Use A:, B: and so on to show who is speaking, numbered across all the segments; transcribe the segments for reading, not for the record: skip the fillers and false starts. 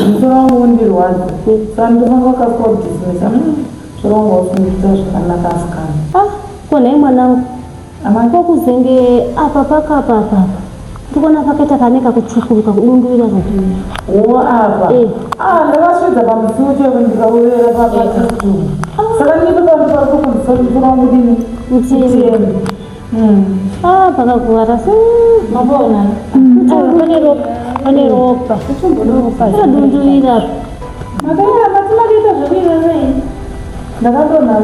A: Musoro wangu undirwadza. Saka ndofanga wakaswa kudismisa. Musoro wangu hausi zvakanaka asikana.
B: Ah, ko nhai mwanangu.
A: Amai.
B: Ko kuzenge apa pakapa apa apa. Ndikuona pakaita kane kakutsvukuruka kudunduvira kudii.
A: Wo apa.
B: Eh.
A: Ah, ndakaswedza pamusiwo chaipo ndikarovera papachitubu. Saka ndipo pano pari kukonzesa kuti musoro wangu udini?
B: Uteme.
A: Uteme.
B: Ah, pakakuvara se.
A: Mapona.
B: Pane ropa, pane ropa. Pakadunduvira apa.
A: Makaita mati makaita zvekuita sei? Ndakadonha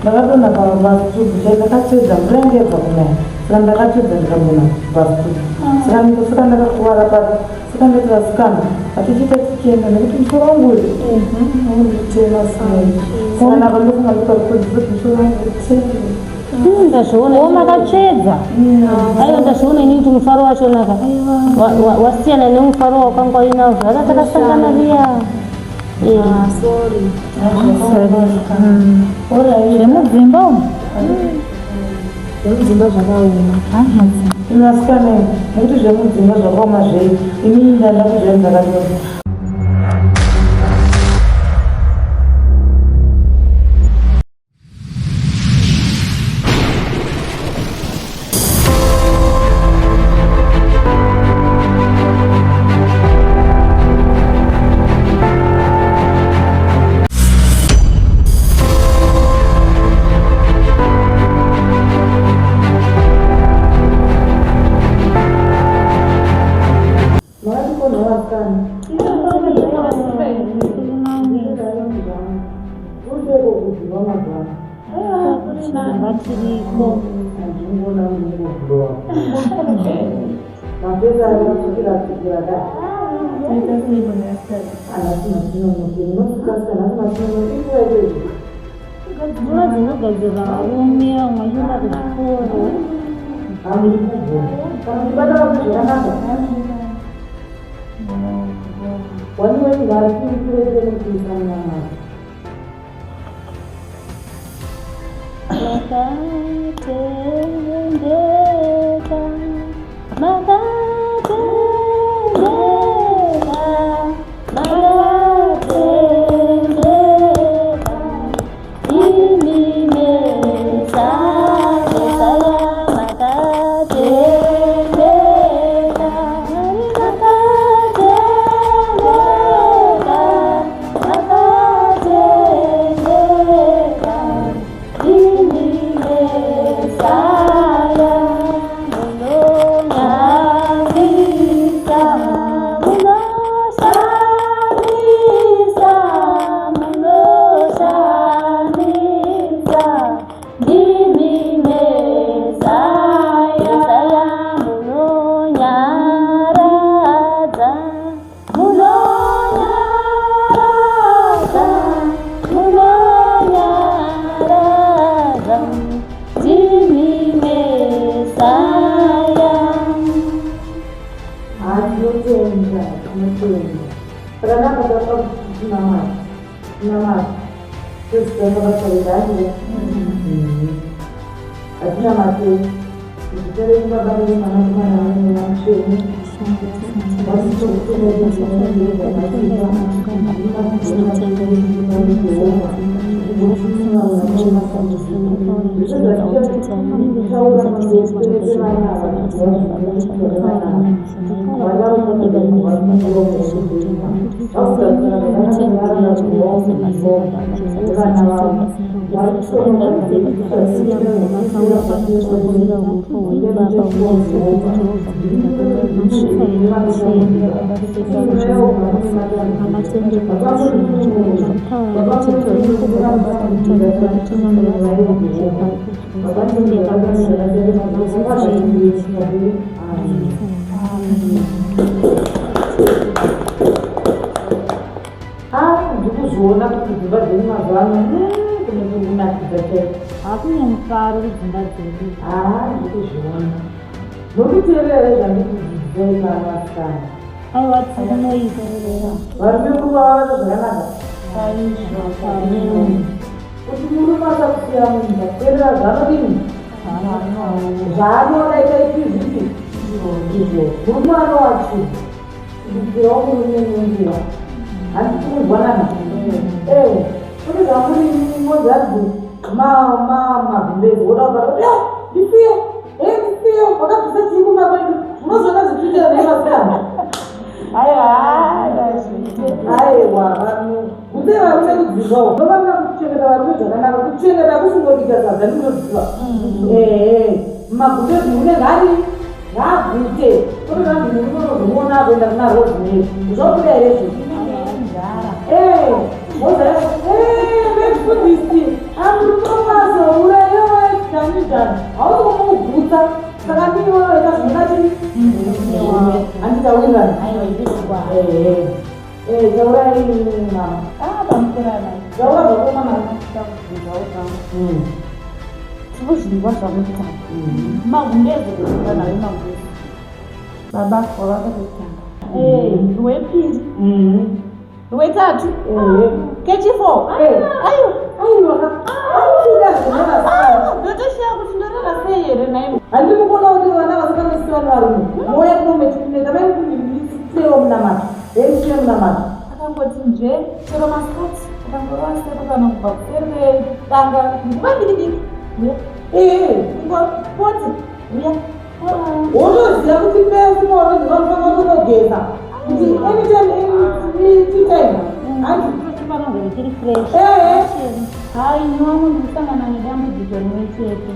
A: ndakadonha pasitubu chai ndakatsvedza mvura yangu yabva kunaya saka ndakatsvedza ndikadonha pasitubu saka saka ndakakuvara papi saka ndati vasikana hatichiita tichienda nekuti musoro wangu uyu unonditema sei saka napa ndofunga ndoparikodzi kuti musoro wangu uteme.
B: Ndazviona.
C: O makatsvedza.
B: Aiwa ndazviona inini kuti mufaro wacho naka wasiyana nemufaro wakanga uinawo zvaka takasangana riya. Eh.
D: Sorry.
C: Zvemudzimba umu.
D: Zvemudzimba zvakaoma.
A: Imi vasikana imi nekuti zvemudzimba zvakaoma zvei inini ndanda kuzvai ndakanyora. Makatikonawo vasikana. Useko kudziva mazuva
B: Vatiriko.
A: andingoona ndingogulowa. Mapesa ari kutsukira tsukira da. Anasi matinonoke munosikasika nhasi matinonoke inguva itoizvi.
B: Mvura dzinogadzira varume vamwe vachienda kuchikoro.
A: Hamuri kugona. Kana muchibata vapi zvakanaka. Wani wenyu ngaatiitireke nekuisa munyama.
B: Makatendeka, makatendeka, makatendeka. Imi Mesaya, makatendeka, makatendeka, makatendeka. Imi Mesaya, munonyadzisa, munoshamisa, munoshamisa. Ndimi Mesaya, munonyaradza, munonyaradza, munonyaradza. Ndimi Mesaya.
A: Tinotenda, tinotenda. Saka ndakatanga tinamata, tinamata. Tozitanga basa redu. Hatinamatei. Zita renyu Baba renyu Mwanakomana nemweya mutsvene. Ah, ndikuzviona kuti dzimba dzenyu mazuva ano kunenge kunakidza chaiko.
C: Hakune mufaro kudzimba dzedu.
A: Ah, ndikuzviona. Nokuteerera zvandikudzidzisai pano vasikana.
C: Aiwa tinoita.
A: Varume kuvavata zvakanaka. Kuti murume asakusiya mumba, teerera zvaanodini? Zvaanoda ita ipi zvipi? Izvo. Murume anowachira. Kubikirawo murume nenguva. Handiti kunzwanana? Kune zvamuri ngonzanzi magumbezi woda kubata, ndisiye, ndisiye, wakabvisa chii kumba kwedu? Unozoona zvichiitira nevasikana. Aiwa, vanhu kutse varume kudzimba uko unofanira kuchengeta varume zvakanaka. Kuchengeta kusingobika sadza, ndinoziva. Ehe, magumbezi murume ngari ngaagute, kwete vanhu murume unozomuona akuenda kuna Rosemary. Zvobuda here izvo? Mefundisi amurume wazourayiwa njani? Hausi kumugutsa, saka ndiiwewe zvinoda chii? Handitawirirani. Taurai mama.
C: Pamukurana.
A: Taura zvako mama.
C: Tikuzvinzwa zvamutanga magumbezi, vanhu vemagumbezi, baba wavakatotanga rwepiri, rwetatu, kechi4. Aiwa.
A: Aiwa, auida zvinovasikana.
C: Ndotoshiya kuti ndorara sei here nai?
A: Handiri kuona kuti vana vasikana nevarume mouya kunomechikumeta maikuisewo munamato heisiye munamato.
C: Akangoti nje chero masikati akangorova seko kana kubva kuseri kwedanga, nguva diki diki, uya. Kungopoti uya.
A: Wotoziva kuti pese paunenge vanofanira kutogeza kuti anytime, any time, handi?
B: Tofanira kunge tiri fresh.
C: Hai, niwangu, ndikusangana nedambudziko rimwe chete.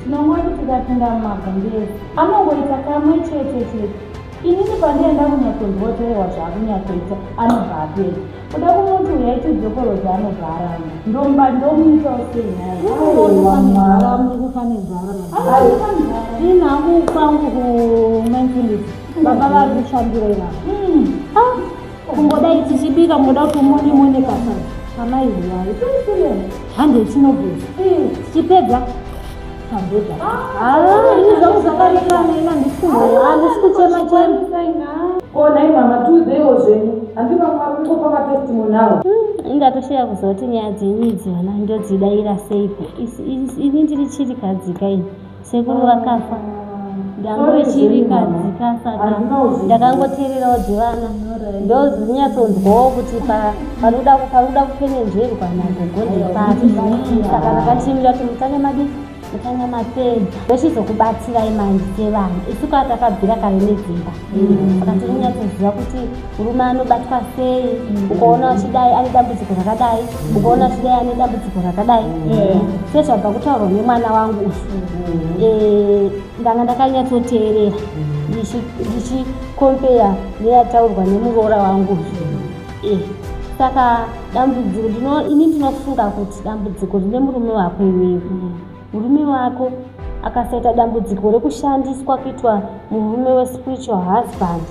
C: Tinongoti tikapinda mumagumbezi anongoita kamwe chete chete. Inini pandienda kunyatsonzwotorewa zvaakunyatsoita, anobva apedza. Kuda kumuti uyai tidzokorodza, anobva aramba. Ndomba ndomuitawo sei naye?
B: Kufa nenzara. Ini hangu kwangu kumamfundisi, baba vari kushandira ivavo. Kungodai tichibika, kungoda kuti umone mone pasadza, amai huyai, hande chinogeza, tichipedza pambedha. Ini zvangu zvakarekana, ina handisi kuchema chema.
A: Konai mama, tiudzeiwo zvenyu. Handi vamwe vari kungopa matestimony avo.
B: Indatosheya kuziva kuti nyaya dzenyu idzi vana ndodzidayira seiko. Ini ndiri chirikadzika ini, sekuru vakafa ndangove chirikadzika, saka ndakangoteererawo dzevana, ndozonyatsonzwawo kuti panoda kupenenzverwa nagogo ndepapi. Saka ndakachimirira kuti mutange madii, mutange mapedza, ndochizokubatsirai manje sevana. Isu kaa takabvira kare nedzimba, saka tinonyatsoziva kuti murume anobatwa sei. Ukaona achidai ane dambudziko rakadai, ukaona achidai ane dambudziko rakadai, sezvabva kutaurwa nemwana wangu uyu. Ndanga ndakanyatsoteerera ndichikompeya neyataurwa nemuroora wangu uyu. Saka dambudziko ini ndinofunga kuti dambudziko rine murume wako iwewe. Murume wako akasaita dambudziko rekushandiswa kuitwa murume wespiritual husband,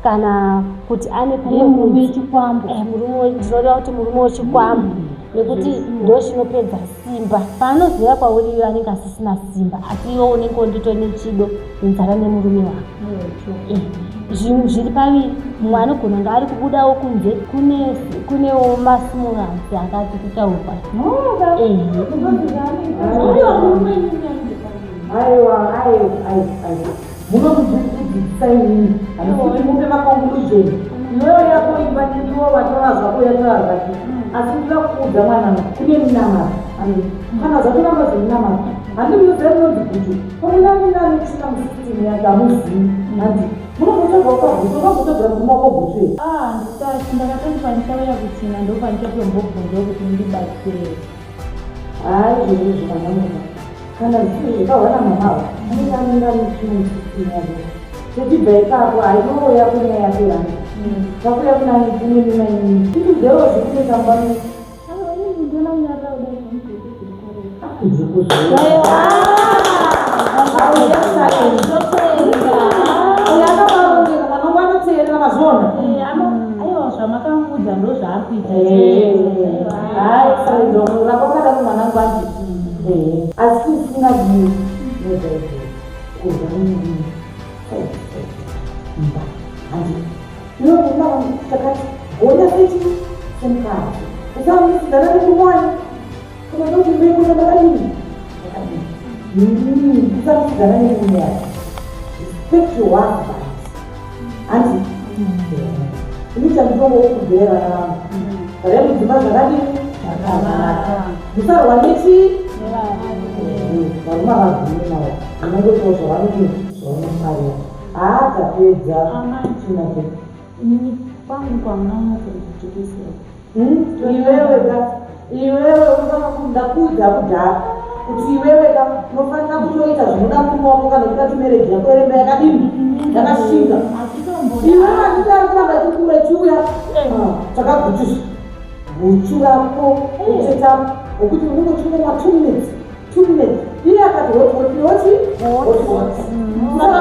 B: kana kuti ane kumwe
C: murume
B: kunzi
C: wechikwambo.
B: Murume ndinoreva kuti murume wechikwambo, nekuti ndo chinopedza simba. Paanoziva kwauri iwe anenge asisina simba, asi iwe unenge unditori nechido nenzara nemurume wako. Zvinhu zviri paviri, mumwe anogona kunge ari kubudawo kunze, kunewo masumuransi akati kutaurwa.
A: Aiwa, aiwa, aiwa, aiwa, munokudzidzisa inini, handisi kuti mupe maconclusion. Iwewe yako imba, iwe watora zvako, yatora zvake, asi ndinoda kukuudza mwanangu, kune minamato. Kana zvatoramba zveminamato, handi munoziva rinonzi guchu? Pamwe nani nani kusvika musystem yake hamuzivi. Handi munombotsvaga ukaguchu, ukambotsvagira murume wako guchu here?
C: Handisati. Ndakatoti pandichauya kuchina ndo pandichatombobvunzawo kuti mundibatsire.
A: Hayi, izvozvo zvakanaka. Kana zvisiri zvakahwana mamawo, anenge anenge ane chimwe musystem yake. Tichibva ipapo, hainouya kunyaya yako yangu, takuya kunani, kune mimainini. Titudzewo zvekunoita mumba medu.
C: Ndinoona kunyarira kudai.
A: Zvikuziva uyo akabarongeka, mwana wangu anoteerera, mazviona?
C: Aiwa, zvamakamuudza ndo zvaari kuita.
A: Hayi, ramba wakadaro mwanangu, andi asi usingadiwi nezvaizvo kurya imba, handi inoona takati gona sechi semukadzi, usamisidzana nemurume. Kana ndoti mbekuna ndakadini, ndakadini, usamisidzana nemurume wako. Respect your husband, handi? Ini chandinongokuudzai vana vangu, garai mudzimba zvakadini zvakanaka, musarwa nechi varume havabvumi navo, unongoitawo zvavanodii zvavanofarira. Haa tapedza china chedu.
C: Ini kwangu kwamunonyatsondidzikisira.
A: Iwewe ka, iwewe unofanira ndakuudza kudhara kuti iwewe ka unofanira kutoita zvinoda murume wako kana uchida kuti marriage yako irembe yakadini yakashinga. Iwewe handidari kuramba chikura chiuya chakagutiswa guchu rako kucheta wekuti unenge uchingomwa 2 minutes 2 minutes iye akati hot hot hot hot hot saka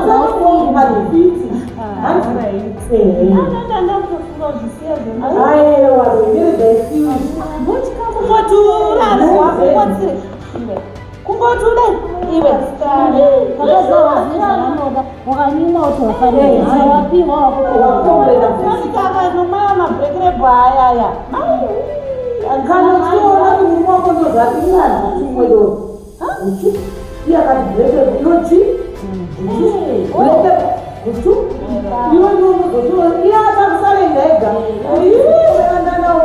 A: aiwa
C: kungoti udai iwe
B: wakanyimwa kuti wafanira wapiwa
C: wakuanomaya mabrekirebho ayaya
A: kana uchiona kuti murume wako ndozvati tumwe doro uchi iye akati brekebho inochi brekebho uchu iwe ndiwo iye achakusalenga ega iwe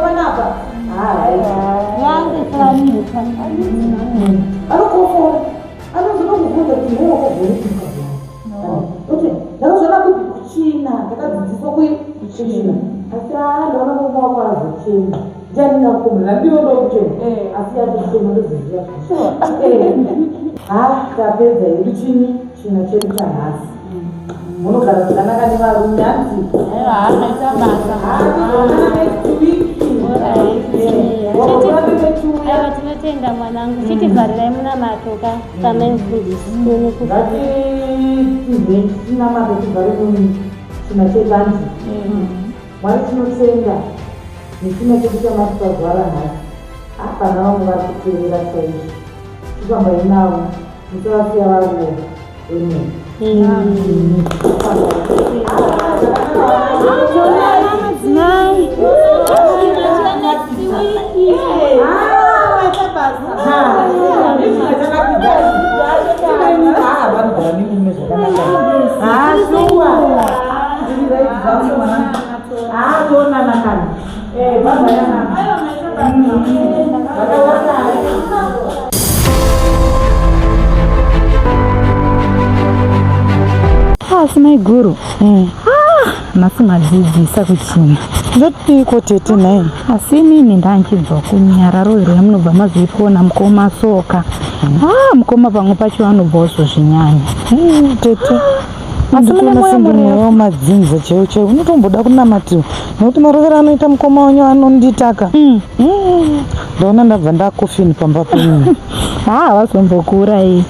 A: panapa
B: yange fanirwa
A: anokofora anozoda kubvunza kuti iwe wakagone kuti ndakazoona kuti kuchina ndakadzidziswa kuchina asi aa ndaona murume wako azochena ndiani ngakumbira ndiwo ndokuchena asi atochena ndoziziva ha tapedza hedu chini china chedu chanhasi munogara zvakanaka nevarume hanzi
C: aiwa maita basa
A: tozoonana next week
B: Aiwa tinotenda mwanangu, chitivharirai munamato ka samai mufundisi tione kuti
A: ngatitizei tinamate tivhare china chebanzi. Mwari tinotenda nechina chedu chamatipa zuva ranhasi. Hapana vamwe vari kuteerera chaizvo, tifambai navo, musavasiya variwo. Amen.
B: Madzimai.
A: Vanogara nemurume zvakanaka. Shuwa, toonana kana baba yana
C: Asi maiguru, nhasi madzidzisa kuchina.
A: Ndodiko tete nhai?
C: Asi inini ndanchibva kunyararo here yamunobva mazoitwa namukoma soka. Ah, mukoma pamwe pacho anobva ozozvinyanya.
A: Tete
C: Asi mune
A: ndikuona
C: mwoyo
A: senge
C: murefu.
A: mweya wemadzinza chaiwo chaiwo unotomboda kunamatiwa nekuti marovero anoita mukoma wenyu anonditaka. Ndaona ndabva ndakofini pamba penyu.
C: Ah, vazombokuuraiyi.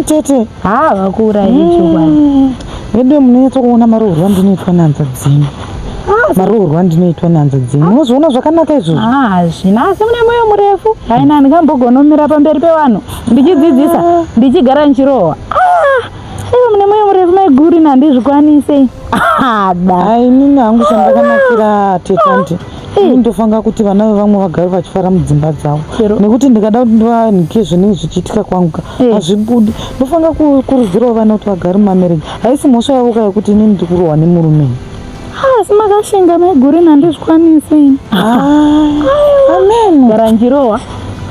A: Tete.
C: Ah, vakuuraiyi chokwadi.
A: Vedu munonyatsokuona maroorwo andinoitwa nehanzvadzi dzenyu, maroorwo andinoitwa nehanzvadzi dzenyu, munozviona zvakanaka izvozvo?
C: Ah, hazvina, asi mune mwoyo murefu. Haina ndingambogonomira pamberi pevanhu ndichidzidzisa ndichigara ndichirohwa. Ah, ivo mune mwoyo murefu maiguru, ini handizvikwanise. Ada.
A: Ai, inini hangu chandakanakira tete andi ini ndofanga kuti vana vevamwe vagare vachifara mudzimba dzavo nekuti ndikada kuti ndivanike zvinenge zvichiitika kwangu ka hazvibudi. Ndofanga kukurudzirawo vana kuti vagare mumamarriage, haisi mhosva yavo ka yekuti inini ndiri kurohwa nemurume.
C: Asi makashinga maiguru, ini handizvikwanise ini.
A: Amen.
C: Gara ndichirohwa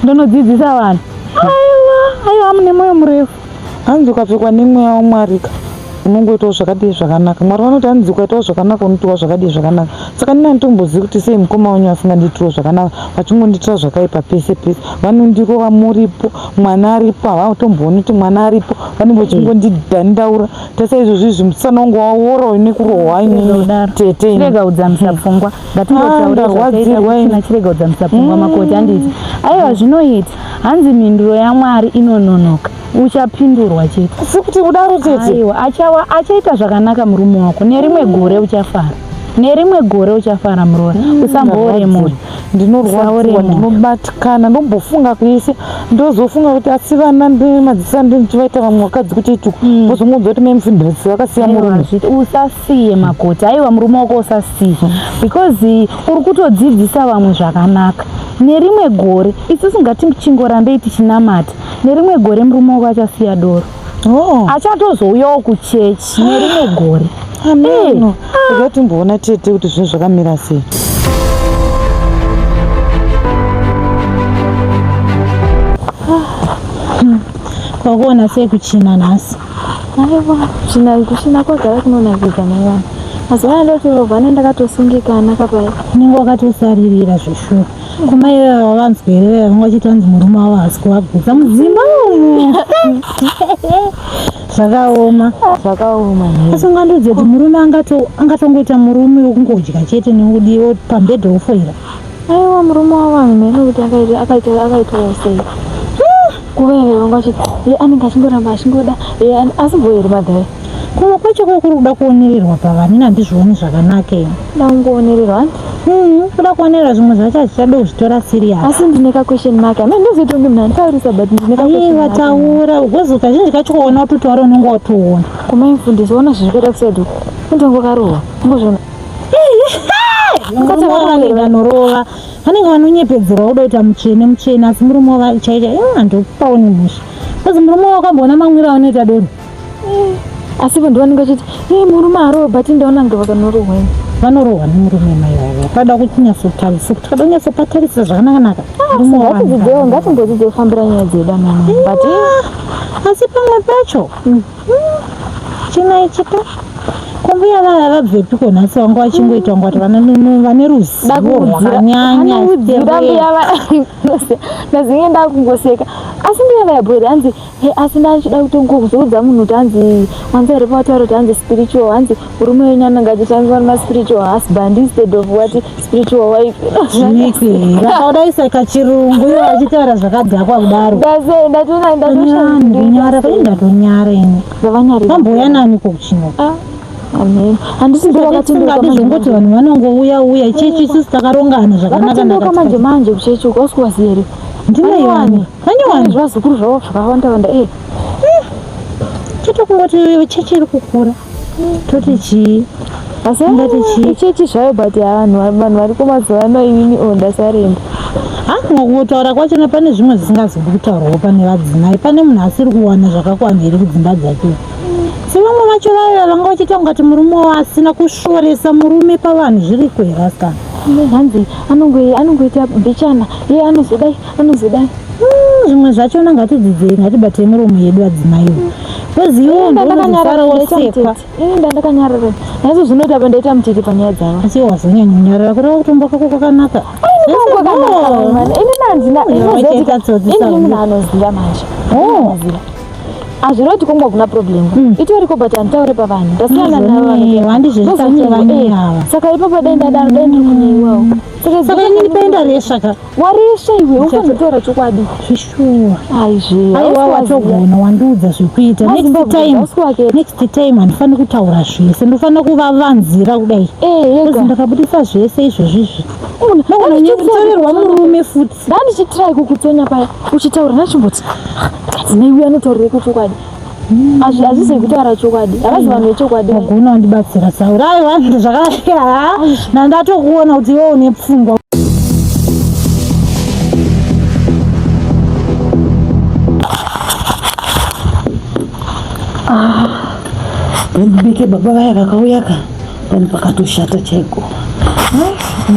C: ndonodzidzisa vanhu. Aiwa, aiwa, mune mwoyo murefu.
A: Hanzi ukapfekwa nemweya wamwari ka unongoitawo zvakadii zvakanaka. Mwari vanoti hanzi ukaitawo zvakanaka unotiwa zvakadii zvakanaka. Saka nini handitombozivi kuti sei mukoma wenyu asingandiitiriwo zvakanaka, vachingondiitira zvakaipa pese pese. Vanondirova muripo, mwana aripo, havatombooni kuti mwana aripo, vanenge vachingondidhandaura. Tese izvozvi izvi musana wangu waora nekurohwa inini tete ini.
C: Chirega kudzamisa pfungwa, ngatingotaura
A: Ndarwadzirwa ini.
C: zvakaita. Chirega kudzamisa pfungwa makoti, handiti? Aiwa, zvinoita. Hanzi mhinduro yaMwari inononoka, uchapindurwa chete.
A: Asi kuti kudaro tete?
C: Aiwa, achawa achaita zvakanaka murume wako. Nerimwe gore uchafara, nerimwe gore uchafara muroora. Usamboore moyo.
A: Ndinorwadziwa.
C: Usaore moyo.
A: Ndinobatikana, ndombofunga kuise, ndozofunga kuti asi vana ndemadzisa ndichivaita vamwe vakadzi kuti ituku vozomuudza kuti mai mufundisi vakasiya
C: Aiwa,
A: murume.
C: Usasiye makoti, aiwa, murume wako usasiye because uri kutodzidzisa vamwe zvakanaka. Nerimwe gore, isusu ngatichingorambei tichinamata, nerimwe gore murume wako achasiya doro.
A: Oh.
C: Achatozouyawo kuchechi nerimwe gore.
A: Ameno. Rega timboona tete kuti zvinhu zvakamira sei.
C: Kwakuona sei kuchina nhasi?
D: Aiwa, kuchina kuchina kwagara kunonakidza mai vangu. Mazuva ano ndotorovha ndakatosungikana kapaya.
C: Unenge wakatosaririra zveshuwa. Kuma iwe wavanzwa here vaya vanga vachiti vanzi murume wavo haasi kuvagutsa mudzimba umu. Zvakaoma.
D: Zvakaoma nhe.
C: Asi ungandiudze kuti murume angatongoita murume wekungodya chete nekudiwa pambedha wofoira.
D: Aiwa murume wavanhu mheno kuti akaita akaita akaitawo sei. Kuva here vanga vachiti ye anenge achingoramba achingoda ye asi bho here madhaya.
C: Kumwe kwacho ko kuri kuda kuonererwa pavanhu ini handizvioni zvakanaka ini.
D: Kuda kungoonererwa hanti?
C: Kuda kuonerera zvimwe zvacho hazvichade kuzvitora serious.
D: Asi ndine ka question mark. Amene ndozoita kunge munhu anotaurisa but ndine ka question
C: Aiwa
D: mark.
C: taura because kazhinji kacho ukaona watotaura unenge watoona.
D: Kumai mfundisi waona zviri kuita kuside uko. Unonge wakarohwa. Ungozviona.
C: Murume wavo vanenge vanorova vanenge vanonyepedzera voda kuita mutsvene mutsvene asi murume wavo chaicha handopaoni mhosva because murume wavo akamboona mamwiro avanoita doro.
D: Asi vanhu vanenge vachiti hey, murume arohwa but ndaona kunge vakanorohwa ini.
C: Vanorohwa nemurume mai vavo pada kunyatsotarisa kuti kada kunyatsopatarisa zvakanaka-naka. Murume wavo anenge
D: Ngatidzidzewo ngatimbodzidze kufambira nyaya dzedu amana but
C: asi pamwe pacho china ichita kumbuya vaya vabvepiko nhasi vanga vachingoita kunga kuti vane ruzivo rwakanyanya.
D: Vanoudzira mbuya ndazinge ndakungoseka asi mbuya vaya bwere hanzi he asi ndachida kutongozoudza munhu kuti hanzi wanzi here pawataura kuti hanzi spiritual hanzi murume wenyu anenge achitambirwa nemaspiritual husband instead of what spiritual wife.
C: Zvineke vakaudaisa kachirungu ivo vachitaura zvakadhakwa kudaro.
D: Ndase ndatoona
C: ndatonyara kwai ndatonyara ini.
D: Ndavanyarira.
C: Vambouya nani ko kuchino?
D: Ah. Amen. Handisi ndo vakatenduka
C: manje. Zvongoti vanhu vanongouya uya chechi isusu takarongana zvakanaka
D: Vakatenduka manje manje kuchechi uko hausi kuvaziva here?
C: Ndinaiwani. Vanyowani.
D: Zvazukuru zvavo zvakawanda wanda eh.
C: Chete kungoti chechi iri kukura. Toti chii?
D: Asi
C: Ungati chii?
D: chechi zvayo but vanhu vanhu variko mazuva ano inini oh ndasarenda.
C: Ha kungotaura kwachona pane zvimwe zvisingazodi kutaurwawo pane vadzimai. Pane munhu asiri kuwana zvakakwana here kudzimba dzake. Sevamwe vacho vaya vanga vachiita kungati murume wavo asina kusvoresa murume pavanhu zviriko here asikana?
D: Hanzi anongoita mbichana iye anozodai anozodai.
C: Zvimwe zvachona ngatidzidzei ngatibatei miromo yedu adzimaiwo. Because iwewo ndounozosara wosekwa.
D: Ini ndandakanyarara. Naizvo zvinoita apa ndaita mutete panyaya dzavo.
C: Asi wazonyanyonyarara kureva kuti kumba kwako kwakanaka.
D: Ini handina ini munhu anoziva manje. Anoziva. Hazviroti kwangu hakuna problem. Itoriko but handitaure pavanhu. Ndasiyana navo vanhu.
C: Handizvezvitanyevanyi ava.
D: Saka ipapo dai ndadaro dai ndiri kunyeyiwawo.
C: Saka inini paenda resva ka.
D: Waresva iwe ufanira kutaura chokwadi.
C: Zvishuwa.
D: Aizve.
C: Aiwa watogona wandiudza zvekuita. Next time. Next time handifaniri kutaura zvese. Ndofanira kuvavanzira kudai.
D: Eh, yega.
C: Ndakabudisa zvese izvozvi izvi. Unonyengetererwa murume futi.
D: Ndandichitry kukutsonya paya uchitaura ndachimboti ndikati nei uyu anotaurira chokwadi. Hazvisi kutaura chokwadi. Havazi vanhu vechokwadi.
C: Wagona wandibatsira Sauro. Aiwa zvakasiyana. Ndatokuona kuti iwe une pfungwa.
A: Ndibike baba vaya vakauya ka pani pakatoshata chaiko.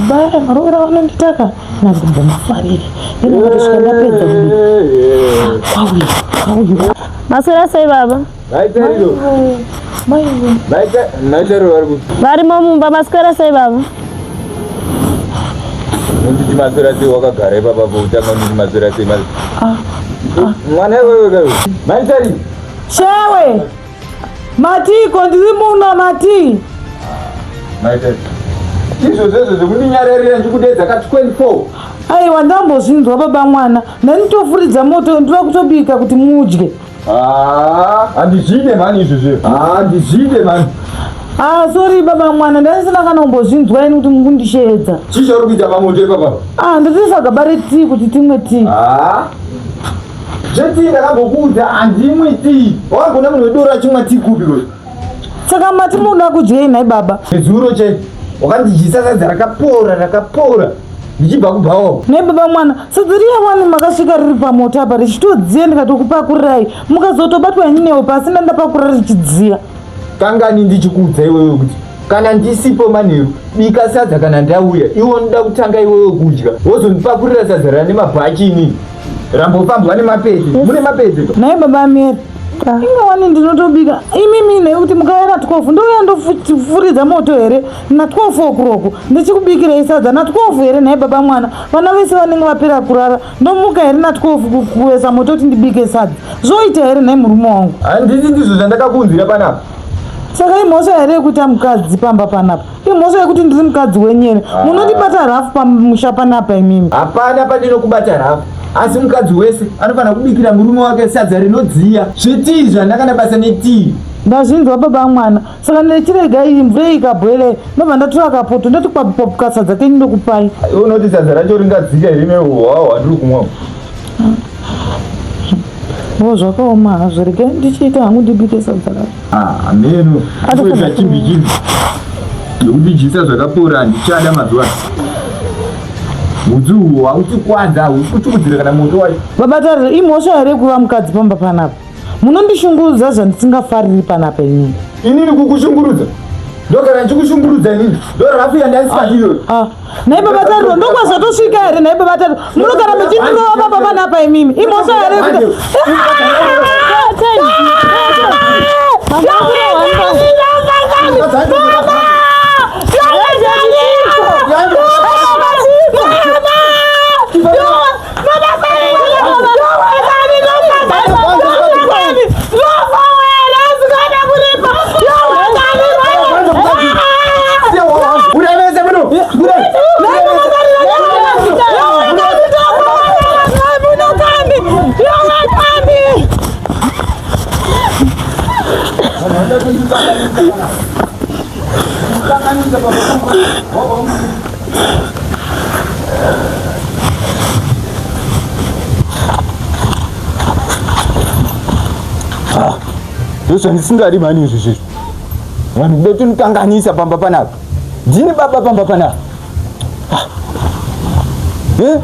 A: Baba vaya marovera vanonditaka nazombomafarire. Ndinongotosvika ndapedza kubika. Kwauya kwauya.
B: Maswera sei baba? Varimo mumba maswera sei baba?
E: Unditi maswera sei wakagara ipapa kutanga unditi maswera sei mwana iwewe kawe maitari
A: Shewe matiko ndiri muno mati
E: maitari izvozvo izvo zvekundinyararira ndikudedza ka 24
A: aiwa ndambozvinzwa baba mwana ndanitofuridza moto ndoda kutobika kuti mudye.
E: Handizvide mhani izvozvo. Handizvide mhani.
A: Ah, sorry baba mwana ndandisina kana kumbozvinzwa ini kuti mukundisheedza.
E: Chii chauri kuita pamoto ipapa?
A: Ah, ndatoisa gaba retii kuti timwe tii.
E: Ah. Zvetii ndakambokuudza handimwi tii. Wakagona munhu wedoro achimwa tii kupi ko?
A: Saka mati munoda kudyei nhai baba?
E: Nezuro che wakandidyisa sadza rakapora rakapora. Ndichibva kubhawa.
A: Nhai baba mwana, sadza riya wani makasvika riri pamoto apa richitodziya ndikatokupakurirai mukazotobatwa nyinewo pasina ndapakura richidziya.
E: Kangani ndichikuudza iwewe kuti kana ndisipo manheru bika sadza kana ndauya iwe unoda kutanga iwewe kudya wozondipakurira sadza rane mabhachi inini rambofambwa nemapete mune mapete
A: Nhai baba Mary, inga wani ndinotobika imimi nekuti mukauya na 12 ndouya ndofuridza moto here na 12 o'clock ndichikubikirei sadza na 12 here nhai baba mwana vana vese vanenge vapera kurara ndomuka here na 12 kuvesa moto kuti ndibike sadza zvoita here nhai murume wangu
E: handiti ndizvo zvandakakuunzira panapa
A: saka imhosva here yekuita mukadzi pamba panapa imhosva yekuti ndiri mukadzi wenyu here
E: Ah.
A: munondibata rafu pamusha panapa imimi
E: hapana pandinokubata rafu asi mukadzi wese anofanira kubikira murume wake sadza rinodziya zvetii zvandakana basa netii
A: ndazvinzwa baba mwana saka ndechirega iyi mvura iyi ikabwele ndobva ndatora kapoto ndoti kwapuka sadza kenyu ndokupai
E: Iwe unoti sadza racho ringadzika here neuhwawo hwandiri kumwa
A: o zvakaoma hazvo regai ndichiita hangu ndibike sadza racho
E: Ah, hameno kuita chimbi chimbi nekuti zvakapora handichada mazuva ano mudzi uwo hautikwadza haukutukudzira kana moto wacho
A: baba tariro imhosva here kuva mukadzi pamba panapa munondishungurudza zvandisingafariri panapa inini
E: inini kukushungurudza ndogara ndichikushungurudza inini ndorafu yandaisati iyoyo
A: Ah, nhai baba tariro ndokwazvatosvika here nhai baba tariro munogara muchindirova pamba panapa imimi imhosva here kuti
E: Uremese muno ndozvandisingadi mhani izvi zvizvi vanhu kuda kutonikanganisa pamba panapa ndini baba pamba panapa Ah. Eh?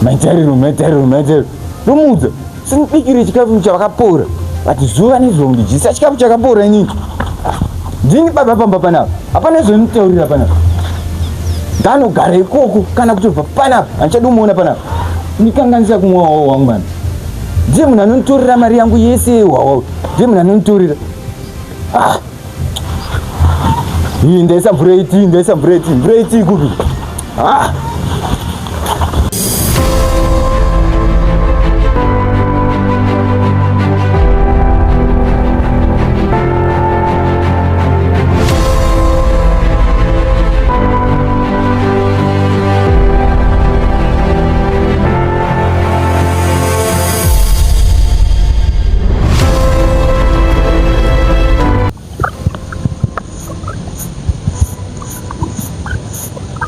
E: maitariro maitariro maitariro ndomuudza sindibikire chikafu chavakapora but zuva nezuva undidyisa chikafu chakapora inini Ah, ndini baba pamba panapa hapana zvonitaurira panapa ndanogara ikoko kana kutobva panapa handichadi kumuona panapa ndikanganisa kumwa wawo wangu mani ndiye munhu anonitorera mari yangu yese yewawa ndiye munhu anonitorera ah. Ii, ndaisa mvura yetii ndaisa mvura yetii mvura yetii kupi ah.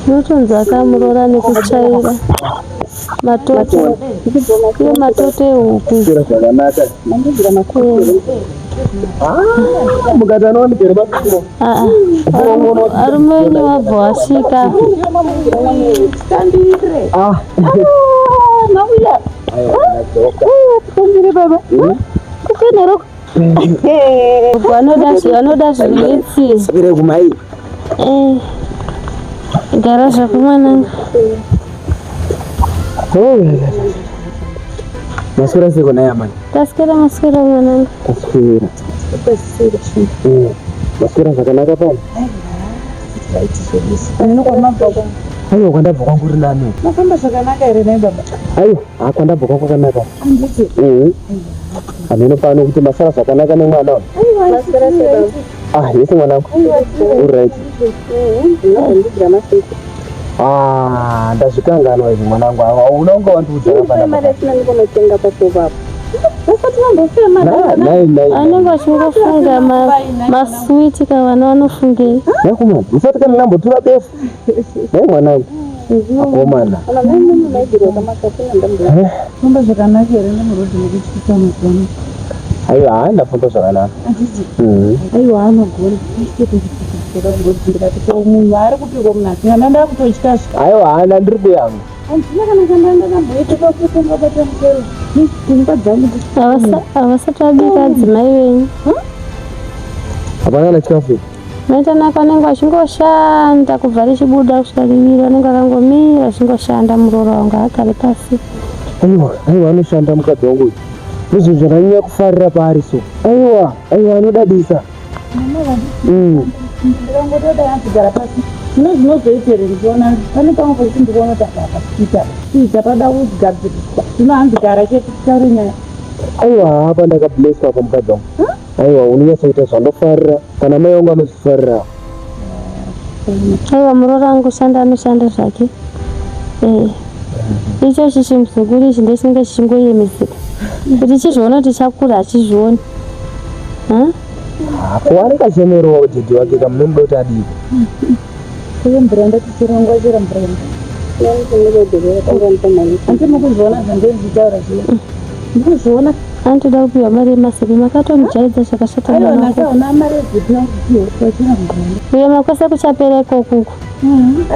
B: Zvinotonzi akamuroora nekutsvaira matoto iwo matoto ehuku
E: zvakanaka mukati anowanikere
B: Aa, varume venyu vabva vasvika vanoda vanoda zviwitsi
E: kumai
B: Eh, gara zvako mwanangu
E: maswera seko naye amani
B: taswera maswera mwanangu
E: taswera maswera zvakanaka pano aiwa kwandabva kwangu uri nani
A: mafamba zvakanaka here nhai baba
E: aiwa ha kwandabva kwangu kwakanaka hameno pano kuti masara zvakanaka nemwana uyu ah yese mwanangu uright Ah, ndazvikanganwa izvi mwanangu hauna unga wandiudza
B: vanenge vachingofunga maswiti ka vana vanofungei
E: nakumana musati kana ndambotura befu nai mwanangu akomana
A: famba zvakanaka here nemurodhi nekutyisa mazuva
E: aiwa ha ndafamba zvakanaka Mhm.
A: aiwa anogona
C: ndakudzoka kurodhi ndikati ko munhu ari kupiko munhu asinga ndandakutotya
E: Aiwa hana ndiri kuyangu.
C: Handina kana chandandakamboita pakuti ndabata musoro. Pfungwa dzangu
B: Havasati vabika adzimai venyu.
E: Hapana kana chikafu.
B: Maita nako anenge achingoshanda kubva richibuda kusvika riviri, vanenge vakangomira vachingoshanda. Muroora wangu haagare pasi.
E: Aiwa, aiwa, anoshanda mukadzi wangu uyu. Ndizvo zvandanyanya kufarira paari so. Aiwa, aiwa, anodadisa.
C: Ndikangotoda yanzigara pasi. Zvino zvinozoita here ndichiona pane pamwe pekuti ndikuona kuti apa kuita kuita pada kugadziriswa. Zvino hanzigara chete titaure nyaya.
E: Aiwa, apa ndakablesswa apa mukadzi wangu. Aiwa, unonyatsoita zvandofarira. Kana mai vangu anozvifarira.
B: Aiwa, muroora wangu shanda, anoshanda zvake. Ichochi chimuzukuru ichi ndochinenge chichingoyemeseka kuti chizviona kuti chakura, hachizvioni.
E: Kuwanika chemerowo dhedhi wake kamunomuda kuti adii?
C: Uye mvura ndati chirongwa chero mvura. Hanti mukuzviona zvandiri zviya? Ndikuzviona.
B: Anotoda kupiwa mari yemazepe, makatomujaidza zvakashata.
C: Aiwa,
B: mwana
C: nhasi
B: wako.
C: hauna mari yezepi yakupiwa chero mvura.
B: Kuyema kwese kuchapera ikokuko,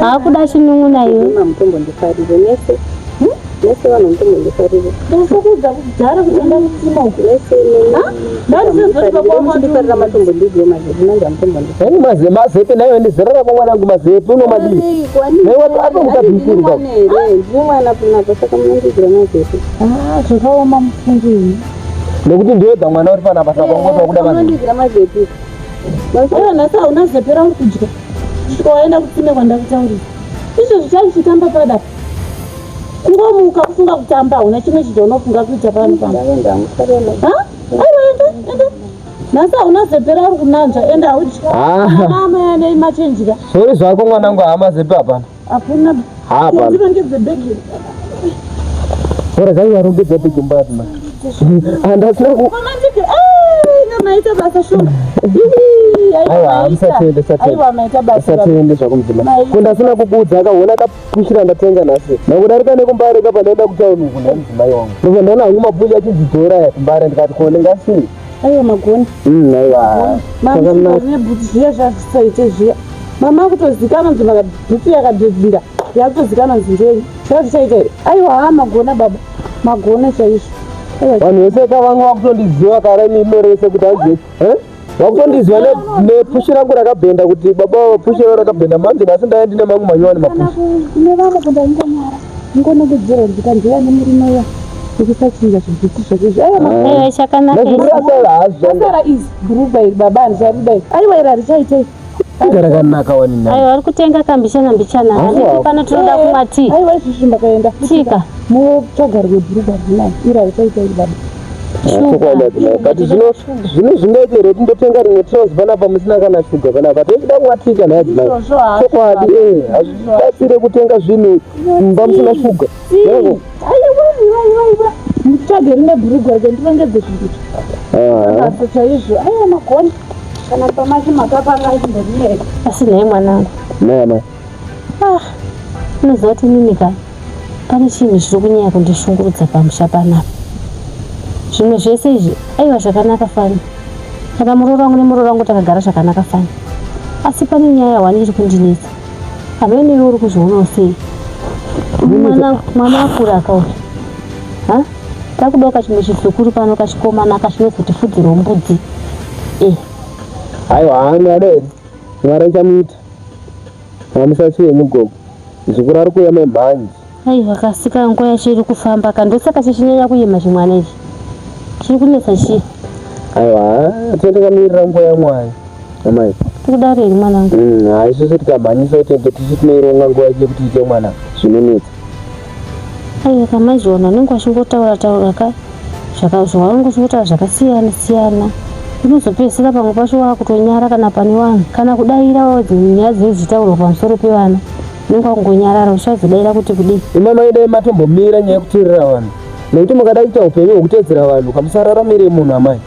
B: haakuda chinun'una iwe.
F: Mutombondifarire mese mese, vanhu mutombondifarire.
C: Ndakakudza kudhara kuti enda kutsima uku.
F: Mese.
C: Ndandisezoti
F: Matombondidiwo mazepi manje, amutombondifarire.
E: Yangu maze mazepe nayo ndizera rako mwanangu, mazepe unomadii? Naiwa apo mukabvisiri kako.
F: Here, ndiri mwana panapa, saka munondigira mazepi?
C: Ah, zvakaoma mufungu ini.
E: Nekuti ndiwega mwana uri panapa, saka ungoti wakuda mazepe.
F: Munondigira mazepi?
C: Aiwa, nhasi hauna zepe rauri kudya kusvika waenda kutsime kwandakutaurira. Izvozvi chachichitamba padapa, kungomuka kufunga kutamba, hauna chimwe chinhu chaunofunga kuita pano pano.
F: Ndaenda mufarema.
C: Ha? Aiwa, enda, enda. Nhasi hauna zepe rauri kunanzva, enda, haudyi.
E: Ah.
C: Mama nemachenjira.
E: Sori zvako mwanangu, hamazepe hapana.
C: Hakuna.
E: Hapana.
C: Ndinongedze bhegi.
E: Ora zai warongedza bhegi mbati ma. Andasina ku
C: Komandike, maita basa shura.
E: Aiwa, musatende, musatende.
C: Aiwa, maita basa.
E: Usatende zvako mudzimai. Ko ndasina kukuudza, akaona kapushira ndatenga nhasi. Nakudarika nekumbare kapa ndaenda kutauni uku nemudzimai wangu. Ndobva ndaona hangu mapushi achinzi aya kumbare, ndikati ko ndingasii.
C: Aiwa, magoni.
E: Aiwa. Zvakanaka.
C: Mama, zviya zvazvisaite zviya. Mama kutozikanwa nzi bhutsu yakadhedhinda yakutozikanwa nzi ndei. Zvazvichaita here? Aiwa, ha, magona baba. Magona chaizvo. Aiwa.
E: Vanhu vese kavanga vakutondiziva kare nino rese kuti hanzi eh? Vakutondiziva nepushi rangu rakabhenda kuti baba pushi ravo rakabhenda manje. Nhasi ndaya ndine mangu manyowani
C: Kana
E: mapushi.
C: kune vamwe kundaingonyara. Ingonongedzera ndikanzira nemurume uya. Ndikusachinja zvibhutsu zvake izvi. Aiwa, magona.
B: Aiwa, chakanaka ichi.
E: Nezvirasara hazvo.
C: Asara izi bhurugwa iri baba handicharida iri. Aiwa, iri harichaitei.
E: Inga rakanaka wani nani.
B: Aiwa, vari kutenga kambichana mbichana.
E: Aiwa.
B: Handiti pano tinoda kumwa tii.
C: Aiwa, izvizvi ndakaenda.
B: Tika.
C: Mutsvaga rimwe bhurugwa rinani. Iri harichaita iri baba.
E: But zvino zvingaite here kuti ndotenga rimwe trouser panapa musina kana shuga panapa, tochida kumwa tika nhai adzimai?
C: Izvozvo hazvo.
E: Chokwadi, hazvibatsire kutenga zvinhu mumba musina shuga.
C: Aiwa, iwa, iwa, iwa. Mutsvage rimwe bhurugwa rike ndirongedze zvinhu. Basa chaizvo. Aiwa, magona. Kana pamachi makapanga achimbodinei.
B: Asi nhai mwanangu,
E: Nai amai.
B: Ah, unoziva kuti inini ka pane chinhu chiri kunyanya kundishungurudza pamusha panapa. Zvimwe zvese izvi, aiwa, zvakanaka fani. Saka muroora wangu nemuroora wangu takagara zvakanaka fani, asi pane nyaya hwani iri kundinetsa. Hamene iwe uri kuzvionawo sei? Mwana, mwana akura akauya, ha, takudawo chimwe chizukuru pano, kachikomana kachinozotifudzirawo mbudzi e.
E: Aiwa, mwari here, mwari achamuita, hamusachiwe mugogo, zukuru ari kuuya memhanzi.
B: Aiwa, kasika nguva yacho iri kufamba ka, ndosaka chichinyanya kuyema chimwana ichi, chiri kunetsa chii?
E: Aiwa, tinotakamirira nguva yamwari amai.
B: Tikudaro here mwanangu?
E: Ha, isusu tikamhanyisa kuti tichi tinoironga nguva yacho yekuti iite mwana, zvinonetsa.
B: Aiwa, kamanje vanhu vanenge vachingotaura taura ka, zvavanenge vachingotaura zvakasiyana siyana, unozopedzisira pamwe pacho wakutonyara kana pane vanhu, kana kudaira nyaya dzinenge dzichitaurwa pamusoro pevana, unenge wakungonyarara uchazodaira kuti kudii.
E: Imama, idai matombomira nyaya yekuteerera vanhu, nekuti mukada kuita upenyu hwekuteedzera vanhu kamusararamire munhu amai,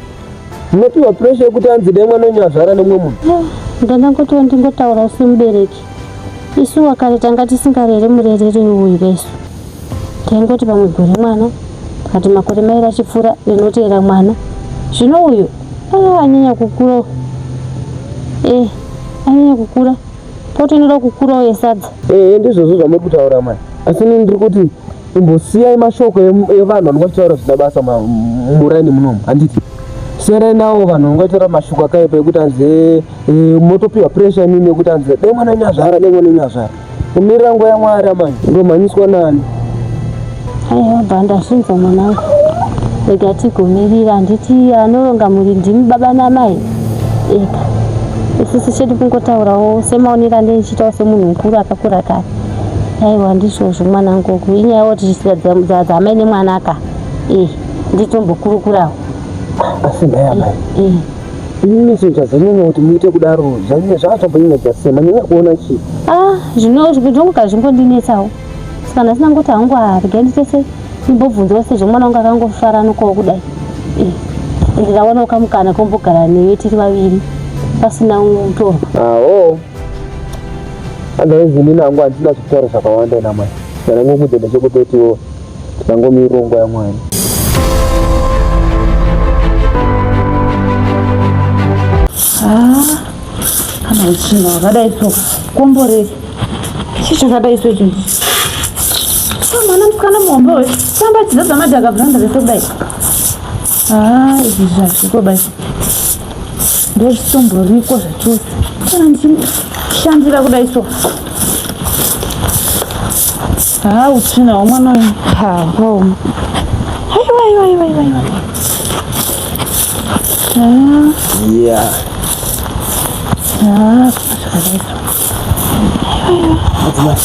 E: munopiwa pressure yekuti anzi dai mwana wenyu azvara nemumwe munhu.
B: Ndandangotiwo ndingotaurawo semubereki. Isu wakare tanga tisingarere murerere uyu kaisu taingoti pamwe gore mwana, tikati makore mairi achipfuura rinoteera mwana. Zvino uyu anyanya kukura. Anyanya kukura. Poto inoda kukurawo yesadza.
G: Ehe ndizvozvo zvamuri kutaura mai. Asi ini ndiri kuti imbosiyai mashoko evanhu vanonga vachitaura zvisina basa muraini munomu handiti? Siyanai nawo vanhu vanonga vachitaura mashoko akaipa ekuti hanzi eh, eh, motopiwa pressure imimi yekuti hanzi dai mwana wenyu azvara dai mwana wenyu azvara. Kumirira nguva yaMwari amai, ndomhanyiswa nani?
B: Aiwa bva ndazvinzwa mwanangu, rega tigomirira. Handiti anoronga mhuri ndimi baba namai ega, isusu chedu kungotaurawo semaonero andee ndichiitawo semunhu mukuru akakura kare. Aiwa ndizvozvo mwanangu, uku inyaya woti dzaamai nemwana ka, eh nditombokurukurawo.
G: Asi nhai amai, eh. Imimi zvinhu zvazonyanya kuti muite kudaro zvanyanya zvakatombonyanya kuita sei manyanya kuona chii?
B: Ah, zvino zvinongoga zvingondinetsawo. Saka nhasi ndangoti hangu ah, regai ndiite sei ndimbobvunzawo sezvo mwana wangu akangofaranukawo kudai. Eh, ende ndawanawo kamukana kombogara newe tiri vaviri pasina mutorwa.
G: Ah, oh. Otherwise inini hangu handina zvekutaura zvakawanda ina mai. Chandangokuudza ndechekutotiwo Tikangomirira nguva yaMwari.
A: Ah, kana utsvina hwakadai so komborei chii chakadai so ichochi mwana musikana muhombe uyu tamba achizadza madhaka bvuranda rese kudai ah, izvi zvazviko bai ndozvitomboriko zvachose kana ndichishandira kudai so haa utsvina hwamwana uyu hakaoma aiwa aiwa aiwa aiwa aiwa
G: yeah
A: haa zvakadai so aiwa